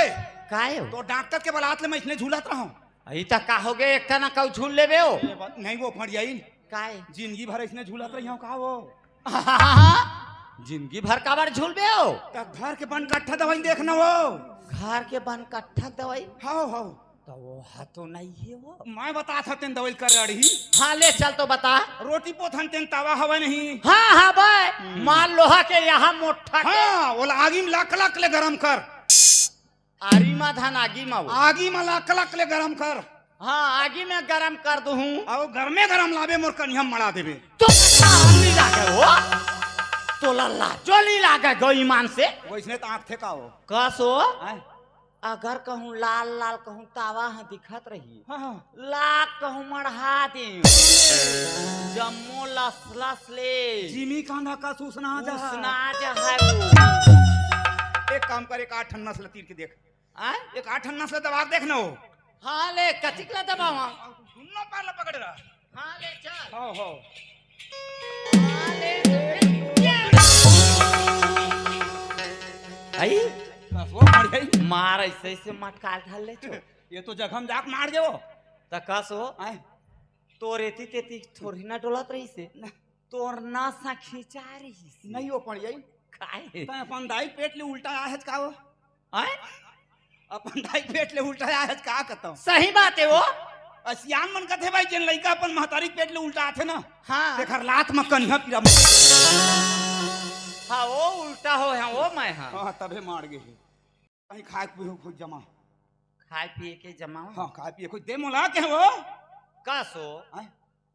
काय हो? तो डॉक्टर के बलात ले मैं इसने झूलत रहूँ। अई त का हो गए, एक ना कऊ झूल लेबे हो। ये बात नहीं वो फड़ जाई। काय? जिंदगी भर इसने झूलत रही हूँ का वो? जिंदगी भर काबर झूलबे हो? त घर के बन कट्ठा दवाई देखना वो। घर के बन कट्ठा दवाई? हाँ, हाँ। त वो हा तो नहीं है वो। मैं बता था तेन दवाई कर रही। हाँ, ले चल तो बता। रोटी पोथन तेन तवा हवा नहीं। हाँ, हाँ, बे। हम्म। मार लोहा के यहाँ मोट्ठा के। हाँ, वो आगी में लक लक ले गरम कर। आरी मा धन आगी मा वो। आगी मा लक लक ले गरम कर। हाँ, आगी में गरम कर दूहूँ। अउ गरमे गरम लाबे, मोर कनिहा मड़ा देबे। तो शरम नहीं लागे हो? तोला लाजो नहीं लागे गो ईमान से? वइसने त आँख थे का हो? कस हो? आय? अगर कहूँ लाल लाल कहूँ तावा ह दिखत रही, हाँ, हाँ। लाख कहूँ मढ़ा दे, जम्मो लस लस ले जिमी कांदा कस उसना जा। उसना जा है वो। एक काम कर, एक आठ ठन नस ल तीर के देख। आय? एक आठ ठन नस ल दबा के देख न हो। हाँ ले, कतिक ल दबावा? दुनो पैर ल पकड़े रह। हाँ ले चल। हो, हो। हाँ ले। आई? कस हो, मर गई। मार ऐसे ऐसे मटकाल ढाल ले छो। ये तो जखम जाक मार देवो। त कस हो? आय? तोर एती तेती थोरही ना डोलत रहिसे। ना। तोर नस ह खिंचा रहिसे। नहीं हो पड़ जाई। काहे? तैं अपन दाई पेट ले उल्टा आय हच का हो? आय? अपन दाई पेट ले उल्टा आय हच का कतौ? सही बात हे वो। अ, सियान मन कथे भाई, जेन लइका अपन महतारी पेट ले उल्टा आथे ना, हाँ। तेखर लात म कनिहा पीरा। हाँ, वो उल्टा हो, हाँ, वो मैं, हाँ। हाँ, तभे मार गे हे। कहीं खाए पिए हो कुछ जमा। खाए पिए के जमा? हाँ, खाए पिए कुछ दे मोला के हो। कस हो? आय?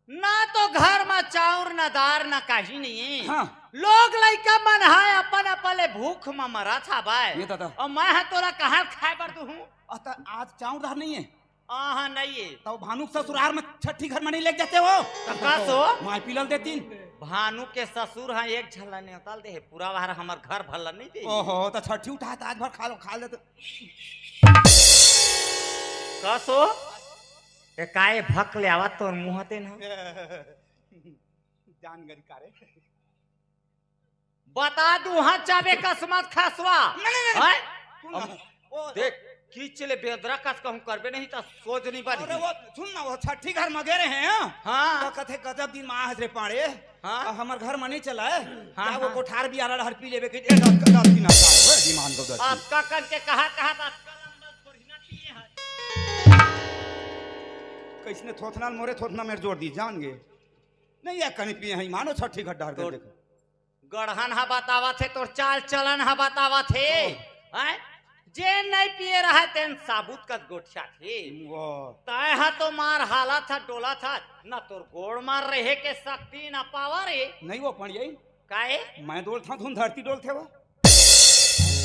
ना तो घर म चाउर, ना दार, ना काही नहीं हे। हाँ। लोग लइका मन ह अपन अपन ले भूख म मरत हवय। ये दादा। अउ मैं ह तोला कहाँ खाए बर दूहूँ? अ, त आज चाउर दार नहीं हे? आहा, नहीं हे। तब भानु के ससुरार म छट्ठी घर म नहीं लेके जाते हो? त कस हो? माई पीलल देतीन। भानु के ससुर ह एक झन ला नेवतल दे हे, पूरा बार हमर घर भर ला नहीं दे। ओहो, त छट्ठी उठा त आज भर खा लो, खा लेते। कस हो? ए, काय भक ले आवत तोर मुँह ते ना? जान गरी का रे? बता दूँ, हाँ, चाबे कसमत खसवा। नहीं, नहीं, नहीं। हैं? सुन ना। अब वो देख, किच ले बेदरा कस कहूँ करबे नहीं त सोच नहीं बनी। अरे वो, सुन ना, वो छट्ठी घर म गे रहे हैं, हाँ? हाँ। त कथे गजब दिन म आए हस रे पाड़े। हाँ। अब हमर घर म नहीं चला है। हाँ, क्या वो हाँ। कोठार भी आ रहा हर पी लेबे के, ए, दस, दस दिन आता है, वो ईमान को दस दिन। अतका कन के कहा, कहा त अतका लंबा थोड़ी ना पिए है। कइसने थोथना ल मोरे थोथना मेर जोर दी, जान गे। नहीं, ये कहीं पिए हैं, मानो छट्ठी घर डार के तोर देखो। गढ़न ह बतावत हे, तोर चाल चलन ह बतावत हे। ओ। हैं? जे नहीं पिए रहा, तेन साबुत कस गोठियाथे। वो। तैं ह तो मार हालत ह, डोलत ह, न तोर गोड़ मार रहे के शक्ति, न पावर हे। नहीं वो पड़ जाई। काहे? मैं डोलथौं, धुन धरती डोलथे वो।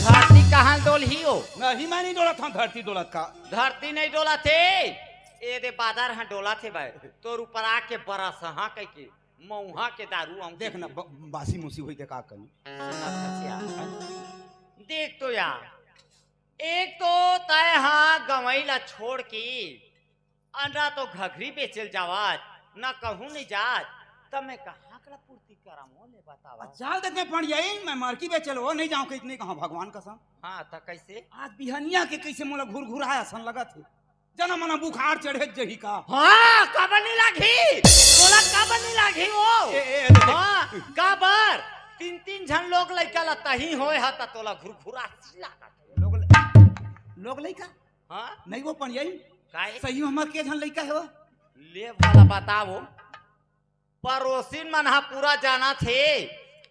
धरती कहाँ डोलही हो? नहीं, मैं नहीं डोलत हौं, धरती डोलत का। धरती नहीं डोलत हे, ए दे बादर ह डोलत हे भाई। तोर ऊपर आके बरस ह कहिके, मऊहा के दारू आऊं देख ना, ब-, बासी मुसी होई ते का करी? सुना था सिया। देख तो यार, एक तो तय हा गंवई ला छोड़ के अउ ना तो घघरी बेचल जावत, ना कहूँ नहीं जात, त मैं कहाँ कला पूर्ति करम, वो ले बतावा। आ, चल देते पड़ जाई, मैं मरकी बेचल हो, नहीं जाऊँ कहीं, नहीं कहाँ, भगवान कसम। हाँ, त कैसे? आज बिहनिया के कैसे मोला घुरघुराया असन लगत हे, जना मना बुखार चढ़े जही का। हाँ, काबर नहीं लागी? तोला काबर नहीं लागी वो? ए, ए, ए, ए। हाँ, काबर? तीन तीन झन लोग लइका ला तही होय हा, त तोला घुरघुरा सी लागत हे। लोग ल-, लोग लइका? हाँ? नहीं वो पड़ जाई। काहे? सही में हमर के झन लइका हे वो? ले भला बताओ। पड़ोसिन मन ह पूरा जानत हे।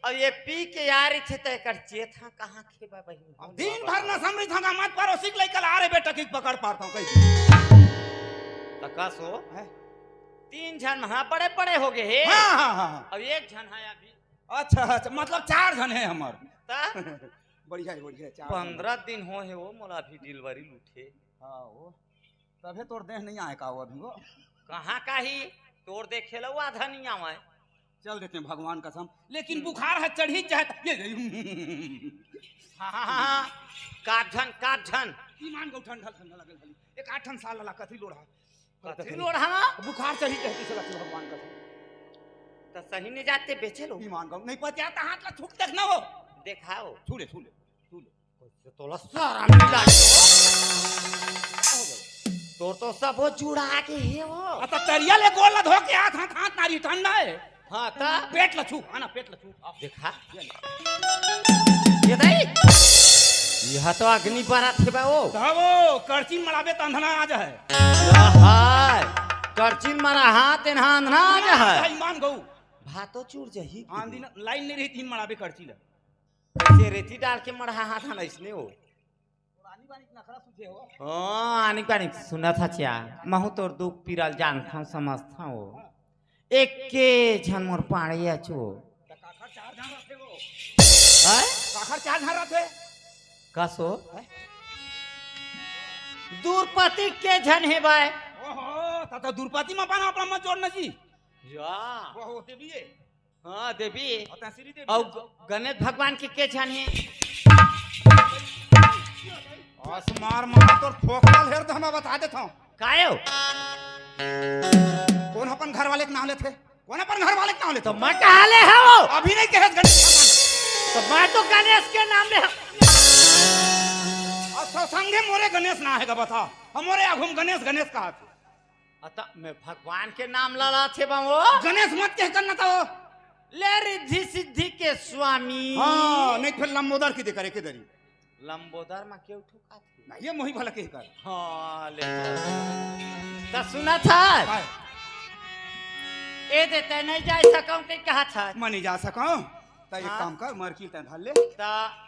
अब ये पी के आ रहिथे त एकर चेत ह कहाँ खेबा बहिनी? अब दिन भर नशा में रहिथौं, मत पड़ोसी के लइका ला रे बेटा कि पकड़ पाथौं कहि। त कस हो? हैं? तीन झन ह बड़े बड़े हो गे हे। हाँ, हाँ, हाँ, हाँ। अब एक झन ह अभी। अच्छा, अच्छा, मतलब चार झन हे हमर। त? बढ़िया हे, बढ़िया हे, चार झन। पंद्रह दिन हो हे वो, मोला अभी delivery लूटे। हाँ, वो। तभे तोर देह नहीं आए का वो अभी वो? कहाँ का ही? तोर देखे ला वो आधा नहीं आवे। चल देते हैं भगवान कसम, लेकिन हम्म। बुखार ह चढ़ी जाए त-, ये, ये, हाँ, हाँ, हाँ, हाँ। काट झन, काट झन। ईमान गो ठंडा, ठंडा लगल हली। एक आठ ठन साल ला कथी लोढ़ा। कथी लोढ़ा? बुखार चढ़ी जाए त चला तू भगवान कसम। त सही नहीं जाते बेचे लो। ईमान गो, नहीं पचा त हाथ ला छू के देखना वो। देखाओ। छू ले, छू ले। तोला शरम नहीं लागत हो? तोर तो सब हो जुड़ा के हे वो। आ, त तरिया ले गोड़ ला धो के हाथ, हाथ, हाथ नारी ठंडा हे। हाँ, त? पेट ला छू, हाँ ना, पेट ला छू। देखा? ये ले। ये दई? यह तो अग्नि बरत हे बा वो। त वो, करचिन मराबे त अंधना आ जाए। हाय, करचिन मरा हाथ, एनहा अंधना आ जाए। भाई मान गऊ। भातो चूर जही। आंधी न, लाइन नहीं रही, तीन मराबे करची ला। कैसे रेती डाल के मढ़ा हाथ हन ऐसने हो। ओ, आनी बानी सुनत हच या, महूं तोर दुख पीरा ल जानथंव, समझथंव। एके झन मोर पाड़े अचो। त काखर चार झन रथे वो। हैं? काखर चार झन रथे। कस ओ? हैं? दुरपति के झन हे बाय। ओहो, त, त दुरपति म पाना अपना मत जोड़ना जी। या। ओहो, देवी हे। हाँ, देवी। अउ तैं श्री देवी। अउ ग-, गणेश भगवान के के झन हे? अस मार मार तोर फोकल हेर दे, मैं बता देथंव। काय हो? कोन अपन घर वाले के नाम लेथे? कोन अपन घर वाले के नाम लेथे? त मैं कहाँ ले हंव? अभी नहीं कहेस गणेश भगवान। त मैं तो गणेश के नाम ले हंव। अउ संगे मोरे गणेश ना हे गा, बता। हमरे आघू म गणेश, गणेश कहाथे। अत मैं भगवान के नाम ला लाथे बा वो। गणेश मत कह करना था वो। ले रिद्धि सिद्धि के स्वामी। हाँ, नहीं फिर लंबोदर की दे करे के दरी। लंबोदर म केउ ठुकाथे? ना, ये मोही भला के कर। हाँ, ले। त सुनत हस? काय? ए दे तैं नहीं जाय सकंव के कहाथस। मैं नहीं जा सकंव। त एक हाँ। काम कर, मरकी तैं धर ले। त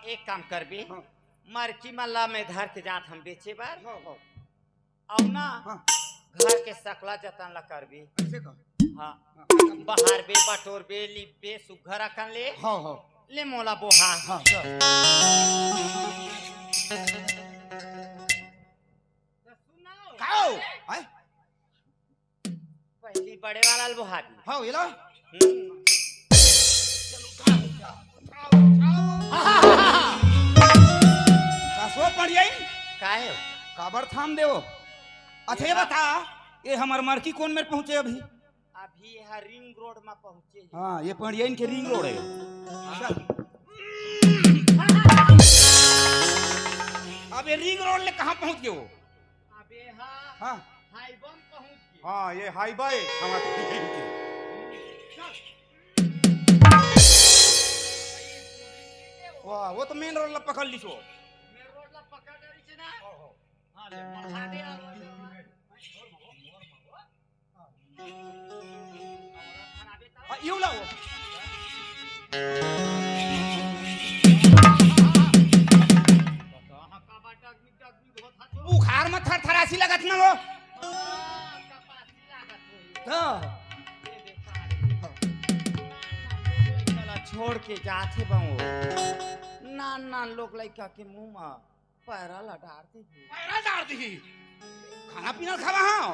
एक काम करबे। हाँ। मरकी म ला मैं धर के जात हंव बेचे बर। हाँ, हाँ। अउ ना, हाँ। घर के सकला जतन ला करबे। ऐसे का? हाँ। हाँ। बहारबे, बटोरबे, लिपबे, सुग्घर अकन ले। हाँ, हाँ। ले मोला बोहा। हाँ, चल। खाओ। आय? पहिली बड़े वाला ल बोहा दे। हाँ, ये ला। हम्म। चलो, उठाओ, उठाओ, उठाओ। का सो पड़ जाई? काहे? काबर थाम देवो? अच्छा, ये बता, ये हमर मरकी कोन मेर पहुंचे अभी? अभी ये रिंग रोड म पहुंचे हे। हाँ, ये पड़ियन के रिंग रोड हे। चल। अब ये रिंग रोड ले कहाँ पहुंच गे वो? अबे हाँ, हाँ। हाईवे म पहुंच गे। हाँ, ये हाईवे हमारे के। वाह, वो तो मेन रोड ला पकड़ ली छो। मेन रोड ला पकड़ ली छे ना। हाँ, ले, बढ़ा दे यार। आ, यूं लाओ। बुखार म थरथरासी लगत न वो। हाँ। छोड़ के जाथे बा वो। नान नान लोग लइका के मुंह म पैरा ला डार दिही। पैरा डार दिही। खाना पीना खावा हाँ।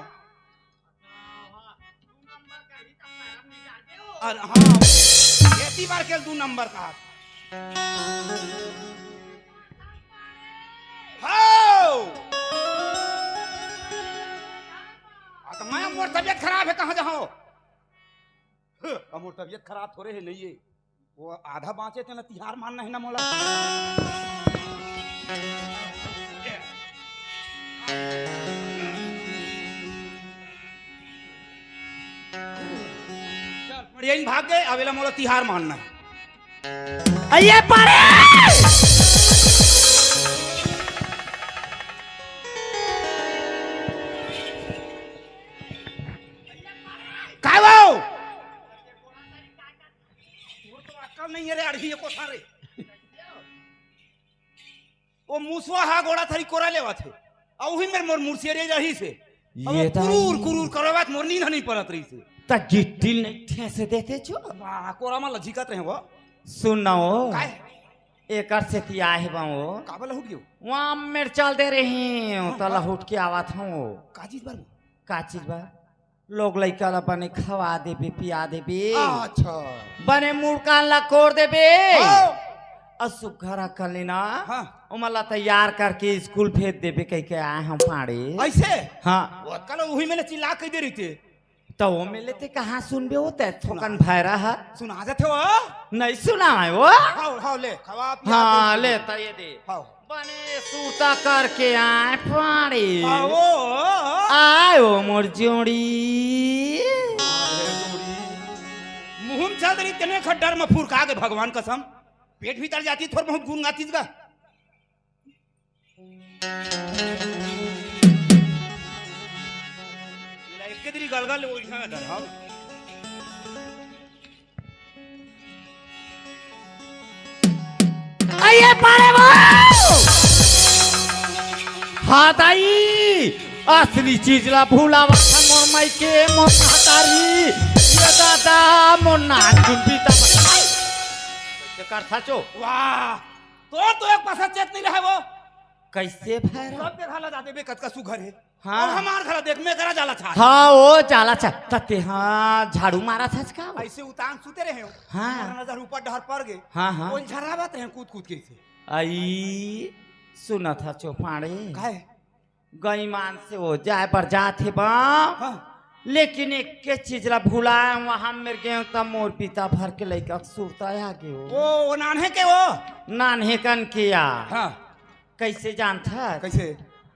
अरे हाँ, खेती बार के दू नंबर का। हाँ। आ तो मैं, मोर तबीयत खराब हे, कहाँ जाओ? ह, मोर तबीयत खराब थोड़े हे, नहीं हे। वो आधा बाँचे तेला तिहार मानना हे ना मोला। चल, पड़ियाइन भाग गे, अब एला मोला तिहार मानना हे। अइये पड़े! काय वो? तोर तो अक्कल नहीं हे रे, अड़ही एको सारे। वो मुसवा हा गोड़ा थारी कोरा लेवत हे। अउ उही मेर मोर मुर्सिया रे रही से। अब ये वो तो कुरूर, कुरूर करवात मोर नींद नहीं परत रही से। त गिट्टी नहीं ठेस देते छो। वाह, कोरा मा लजिकत रहे वो। सुन ना वो। काय? एकर सेती आए हे बा वो। काबर लहुट गयो? वहाँ मेर चल दे रही हूँ, हाँ, त हाँ। लहुट के आवत हूँ। का चीज बर? का चीज बर? लोग लइका ला बने खवा देबे, पिया देबे। अच्छा। बने मुड़कान ला कोर देबे। हाँ। अउ सुग्घर अकन ले ना, हाँ। ओमन ला तैयार करके स्कूल भेज देबे कहिके आए हम पाड़े। ऐसे? हाँ। वो कल उही मेर चिल्ला कहि दे रही थे। त वो मेर ले ते कहाँ सुनबे वो ते थोकन भैरा हा। सुना जाथे वो? नहीं सुनावय वो। हाव, हाव, ले, खवा पिया हाँ, दे। ले, त ये दे। हाव। बने सूता करके आए पाड़े। हाव। आयो मोर जोड़ी। मुँह म चल रही तेने खड्डर म फुरका गे भगवान कसम। पेट भीतर जाती थोर बहुत गुन गातीस गा। एला एके दरी गलगल ले ओइठा धर, हाव। अइये पाड़े वो। हाँ दाई, असली चीज ला भुलावत हे मोर माई के, मोर महतारी। ये दादा, मोर नानचुन बीता। कइसे करथा चो? वाह, तोर तो एक पैसा चेत नइ रहे वो। कइसे भैरा? सबके घर ला जाते बे, कतका सुघर हे। हाँ। अउ हमार घर देख, मैं करा जाला छा। हाँ, वो जाला छा। त तेहा झाड़ू मारत हस का? अइसे उतान सुते रहे हो। हाँ। मोर नजर ऊपर डहर पड़ गे। हाँ, हाँ। कोन झर्रावत रहे कूद कूद के अइसे। अई, सुनत हस चो पाड़े। काहे? गईमान से वो जाए बर जात हे बा। हाँ। लेकिन एक्के चीज ला भुलाए, वहां मेर गेंव त मोर बीता भर के लइका के सुरता आ गे वो। वो, वो नान्हे के वो? नान्हे कन के या। हाँ। कइसे जानथस? कइसे?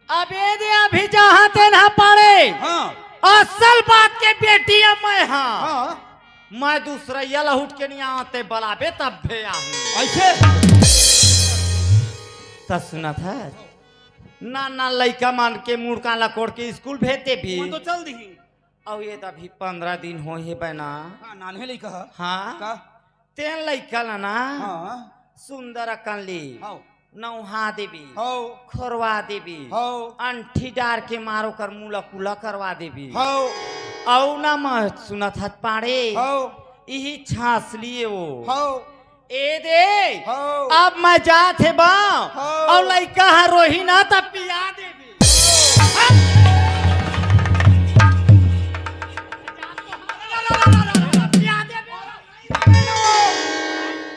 अबे दे, अभी जहां तेन हा पाड़े। हाँ। असल बात के बेटी अउ मैं हा। हाँ। मैं दूसरइया ला उठ के नइ आंव, तें बलाबे तभे आहूं। अइसे? त सुनत हस? नान नान लइका मन के मुड़का ला कोड़ के स्कूल भेज देबे। मैं तो चल दिही। अउ ये त अभी पंद्रह दिन होय हे बना। हाँ, नान्हे लइका ह। हाँ। का? तेन लइका ला ना, हाँ। सुंदर अकन ले, हाँ। नउहा देबे, हाँ। खोरवा देबे, हाँ। अंठी डार के मारो कर मुला कुला करवा देबे। हाँ। अउ ना मैं सुनत हस पाड़े, हाँ। इही छास लिए वो। हाँ। ए दे, हाँ। अब मैं जात हे बा, हाँ। अउ लइका ह रोही ना त पिया देबे।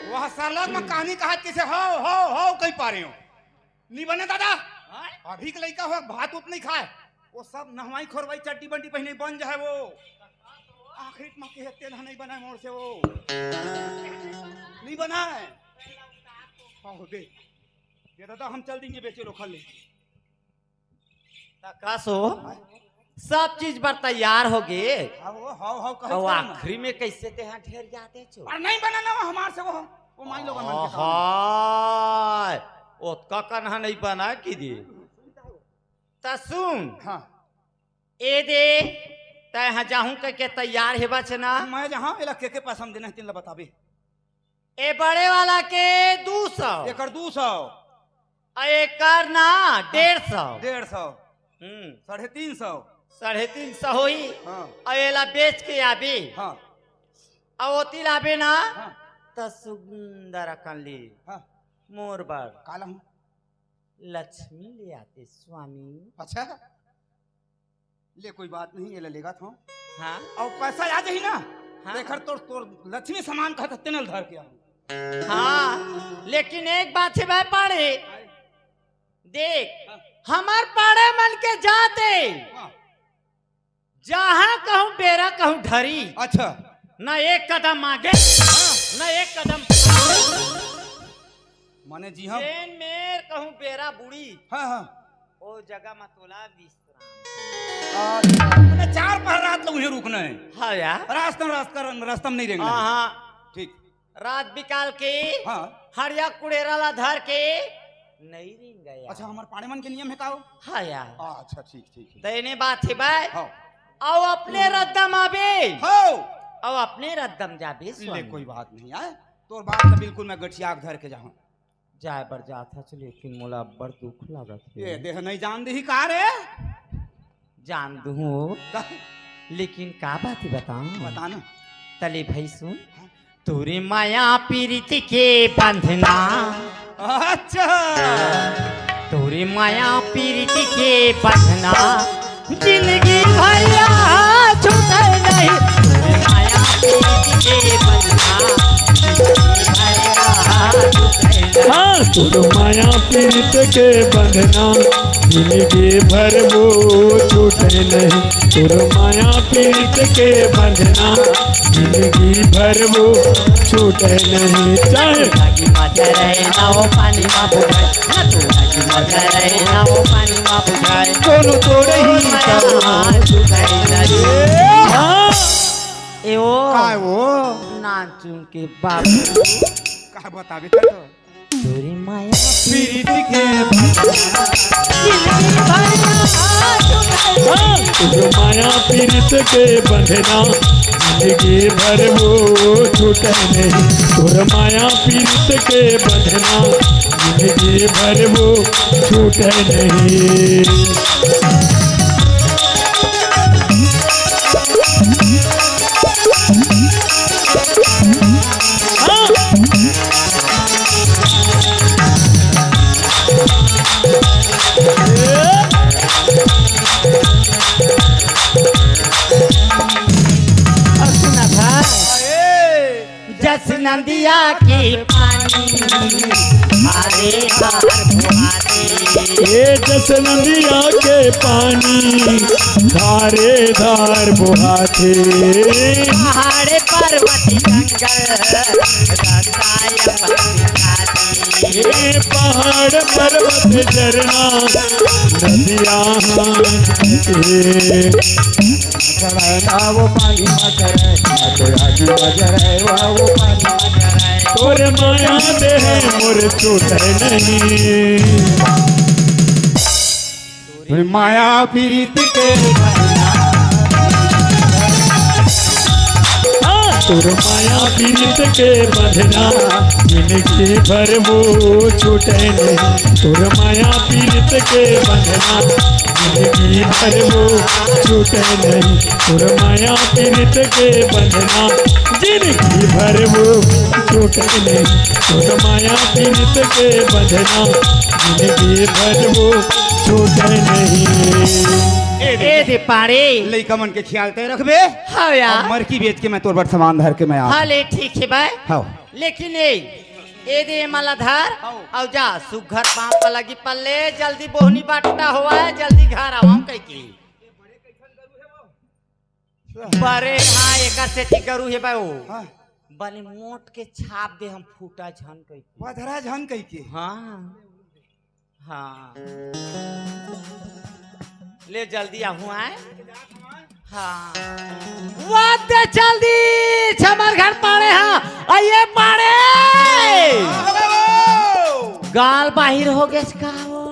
वह सरलग में कहानी कहत कइसे हो, हो, हो कहि पारे हो। नइ बने दादा। हाँ? अभी के लइका हो, भात उत नइ खाय। वो सब नहवाई खोरवाई चड्डी बंडी पहिने बन जाय वो। आखिरी में के तेन ह नइ बनाय मोर से वो। नइ बनाय। हो बे। ये दादा हम चल देंगे बेचे लो खल्ली। त का सो? सब चीज बर तैयार हो गे। हाँ, वो हाव, हाव, कहे अउ चल ना। आखिरी में कइसे तेहा ढेर जाते चो? अरे नइ बना ना वो हमार से वो, वो माई लोगन के काम। हाय, ओतका कन ह नइ बना कि दे। त सुन। हाँ। ए दे, तेहा जाहूं कहिके तैयार हे बचना। मैं जाहूं, एला के के पैसा म देना हे, तेन ला बताबे। ए बड़े वाला के दू सौ। एकर दू सौ। अउ एकर ना डेढ़ सौ। डेढ़ सौ। हम्म। साढ़े तीन सौ। साढ़े तीन सौ होही। हाँ। अउ एला बेच के आबे। हाँ। अउ ओती लाबे ना, हाँ। त सुंदर अकन ले। हाँ। मोर बर। काला हूँ। लक्ष्मी ले आते स्वामी। अच्छा। ले, कोई बात नहीं, एला लेगत हूँ। हाँ। अउ पैसा आ जाही ना, हाँ। देखर तोर, तोर लक्ष्मी समान कहत तेन ल धर के आऊँ। हाँ, लेकिन एक बात हे भाई पाड़े, देख, हाँ। हमर पाड़े मन के जात हे, हाँ। जहाँ कहूँ बेरा कहूँ ढरी, अच्छा। न एक कदम आगे, हाँ। न एक कदम माने जी हाँ। जेन मेर कहूँ बेरा बुड़ी, हाँ, हाँ। ओ जगह म तोला विश्राम। अच्छा, माने चार पहर रात ल उहें रुकना हे। हाँ यार। रास्ता, रास्ता, रास्ता म नइ रेंगना हे। हाँ, हाँ। ठीक। रात बिकाल के हाँ। हड़िया कुड़ेरा ला धर के नइ रेंगय। अच्छा, हमर पाड़े मन के नियम हे का हो? हाँ यार। अच्छा, ठीक, ठीक, ठीक। त एने बात हे भाई। हाँ। अउ अपने रद्दा म आबे। हाँ। अउ अपने रद्दा म जाबे ले, स्वामी। कोई बात नहीं आय। तोर बात से बिल्कुल मैं गठिया के धर के जाहूँ। जाए बर जात हस, लेकिन मोला अब्बड़ दुख लागत हे। ए देह नइ जान दिही का रे? जान दुहूँ। का? लेकिन का बात हे बताओ? बता ना। तले भाई सुन। हाँ। तोरे माया पीरित के बंधना। अच्छा। तोरे माया पीरित के बंधना। जिंदगी भर छूटे नहीं। तोरे माया पीरित के बंधना। जिंदगी भर छूटे नहीं। हाँ, तोर माया पीरित के बंधना, जिंदगी भर वो छूटे नहीं। तोर माया पीरित के बंधना, जिंदगी भर वो छूटे नहीं। चाहे आगी मत रहे ना हो पानी मा बुझाए, ना तो आगी मत रहे ना हो पानी मा बुझाए। कोनो तोरे ही माया छूटे नहीं। हाँ। ए ओ। काय वो? नानचुन के बाप। का बताबे त? तोरी माया पीरित के बंधना। जिंदगी भर ना छूटे। हाँ, तोर माया पीरित के बंधना, जिंदगी भर वो छूटे नहीं, तोर माया पीरित के बंधना, जिंदगी भर वो छूटे नहीं। हाँ। और सुना था, जस नदिया के पानी, धारे धार बहाथे। ये जस नदिया के पानी, धारे धार बहाथे। पहाड़ पर्वत जंगल, रसायन बहाथे। ये पहाड़ पर्वत झरना, नदिया हाँ बहथे। चढ़ाए ना वो पानी मा चढ़ाए, ना तो आगी मा जराए, वाह वो पानी मा चढ़ाए। तोर माया दे मोर छूटे नहीं। तोर माया पीरित के बंधना। हाँ, तोर माया पीरित के बंधना, जिंदगी भर वो छूटे नहीं। तोर माया पीरित के बंधना, जिंदगी भर वो छूटे नहीं। तोर माया पीरित के बंधना, जिंदगी भर वो छूटे नहीं। तोर माया पीरित के बंधना, जिंदगी भर वो छूटे नहीं। ए दे पाड़े। लइका मन के ख्याल तय रखबे। हाँ यार। अउ मरकी बेच के मैं तोर बर सामान धर के मैं आ। हाँ ले, ठीक हे भाई। हाँ। लेकिन ए, ए दे मला धर, हाँ। अउ जा, सुघर पाँव पलगी पल्ले, जल्दी बोहनी बाटा होवय, जल्दी घर आवा कहिके। बड़े हाँ, एकर सेती गरू हे बा ओ। हाँ। बने मोट के छाप दे हम फूटा झन कहिके। पधरा झन कहिके। हाँ। हाँ। ले जल्दी आहू आय। हाँ। वाह दे जल्दी, छमर घर पाड़े हाँ। आइए पाड़े। गाल बाहिर हो गेस का वो?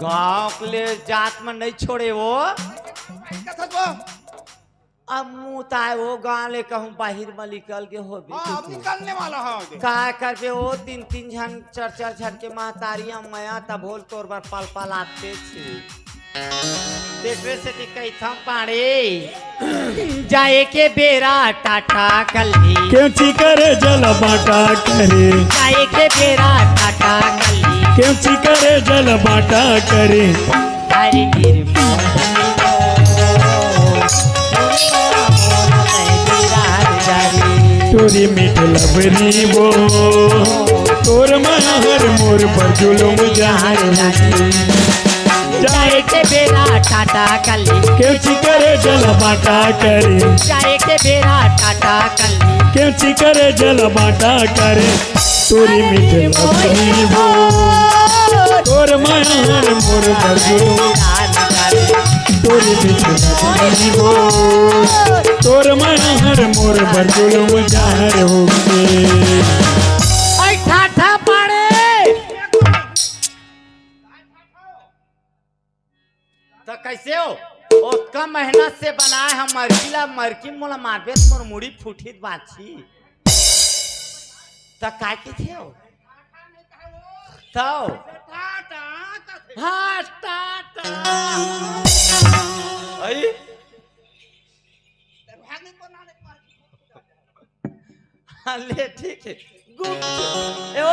गाँव के ले जात में नहीं छोड़े वो। अब मुँह ताय वो गाँव ले कहूँ बाहिर में निकल के होबे हाँ, अब निकलने वाला है। का करबे वो तीन तीन झन चार चार झन के महतारिया मया तब होल तोर बर पल पल आते छे। तेकरे सेती कहिथन पाड़े, जाए के बेरा टाटा कल्ली। केवची करे जल बाटा करे। जाए के बेरा टाटा कल्ली। केवची करे जल बाटा करे। हरि गिर टोरी मीठ लबरी वो, तोर माया हर मोर पर जुलुम जाए। जाए के बेरा टाटा कल्ली। केवची करे जल बाटा करे। जाए के बेरा टाटा कल्ली। केवची करे जल बाटा करे। टोरी मीठ लबरी वो, तोर माया हर मोर पर जुलुम। टोरी मीठ लबरी वो, तोर माया हर मोर पर जुलुम जाहर होके। ऐ ठाठा पाड़े। त कैसे हो? ओतका मेहनत से बनाए हम मरकी ला, मरकी मोला मारबे त मोर मुड़ी फूटी त बाची। त काय किथे हो? तौ। हाँ, टाटा। अई? हाँ, ले, ठीक है। गुप। ए, ओ।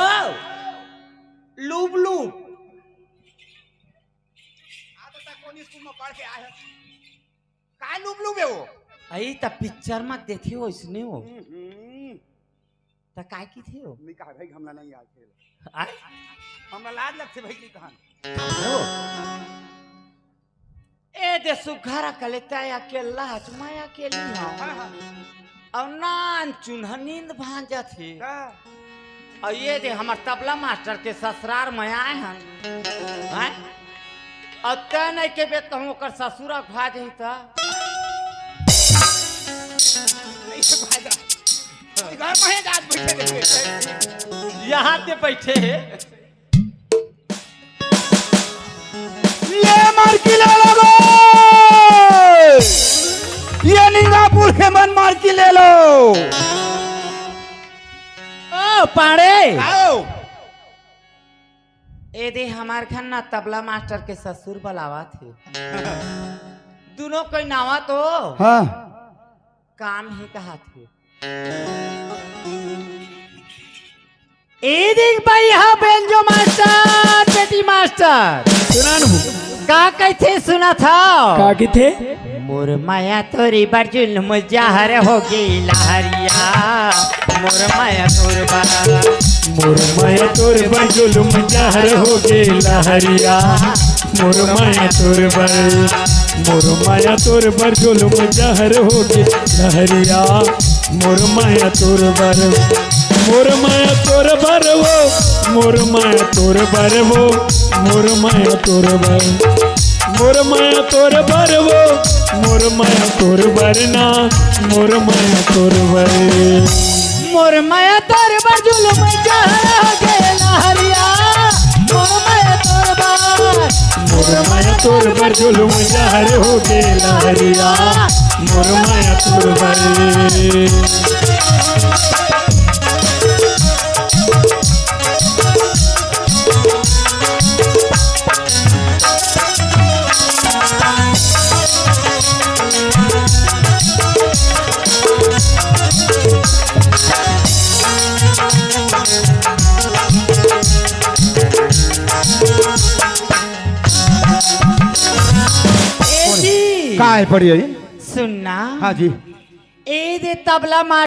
लुब, लुब। आ, तो तक कोन स्कूल में पढ़ के आए हैं? काय लुब लुब है वो? अई त पिक्चर में देखे हो इसने वो। हम्म। त काय किथे हो? नहीं कहा भाई, हमला नहीं याद है। आय? हमला लाज लगथे भाई, नहीं कहा। हो। ए दे सुघर कले तय अकेला हच, मैं अकेली हूँ। हाँ, हाँ। अउ नान चुन्हा नींद भांजत हे। का? अउ ये दे हमर तबला मास्टर के ससुरार में आए हन। हैं? अउ तय नहीं के बे त हम ओकर ससुरा खा जही त। नहीं से फायदा। घर में ही जात बैठे रहे। यहाँ पे बैठे हैं। ले मरकी ला लगो। बूढ़ के मन मार के ले लो। ओ पाड़े, आओ। ए दे, हमार घर ना तबला मास्टर के ससुर बलावत हे। दुनों कोई नावा तो हाँ। काम हे कहाथे। ए देख भाई, हा बेंजो मास्टर, बेटी मास्टर। सुना नू। का कहिथे सुनत हव? का कहिथे? मोर माया तोरे बर जुलुम जहर होगे लहरिया। मोर माया तोर बर। मोर माया तोर बर जुलुम जहर होगे लहरिया। मोर माया तोर बर। मोर माया तोर बर जुलुम जहर होगे लहरिया। मोर माया तोर बर। मोर माया तोर बर वो। मोर माया तोर बर वो। मोर माया तोर बर। मोर माया तोर बर वो। मोर माया तोर बर ना। मोर माया तोर बर। मोर माया तोर बर जुलुम जहर होगे लहरिया। मोर माया तोर बर। मोर माया तोर बर जुलुम जहर होगे लहरिया। मोर माया तोर बर। ए जी। का हे पड़िया जी? सुनना। हाँ जी। ए दे तबला मार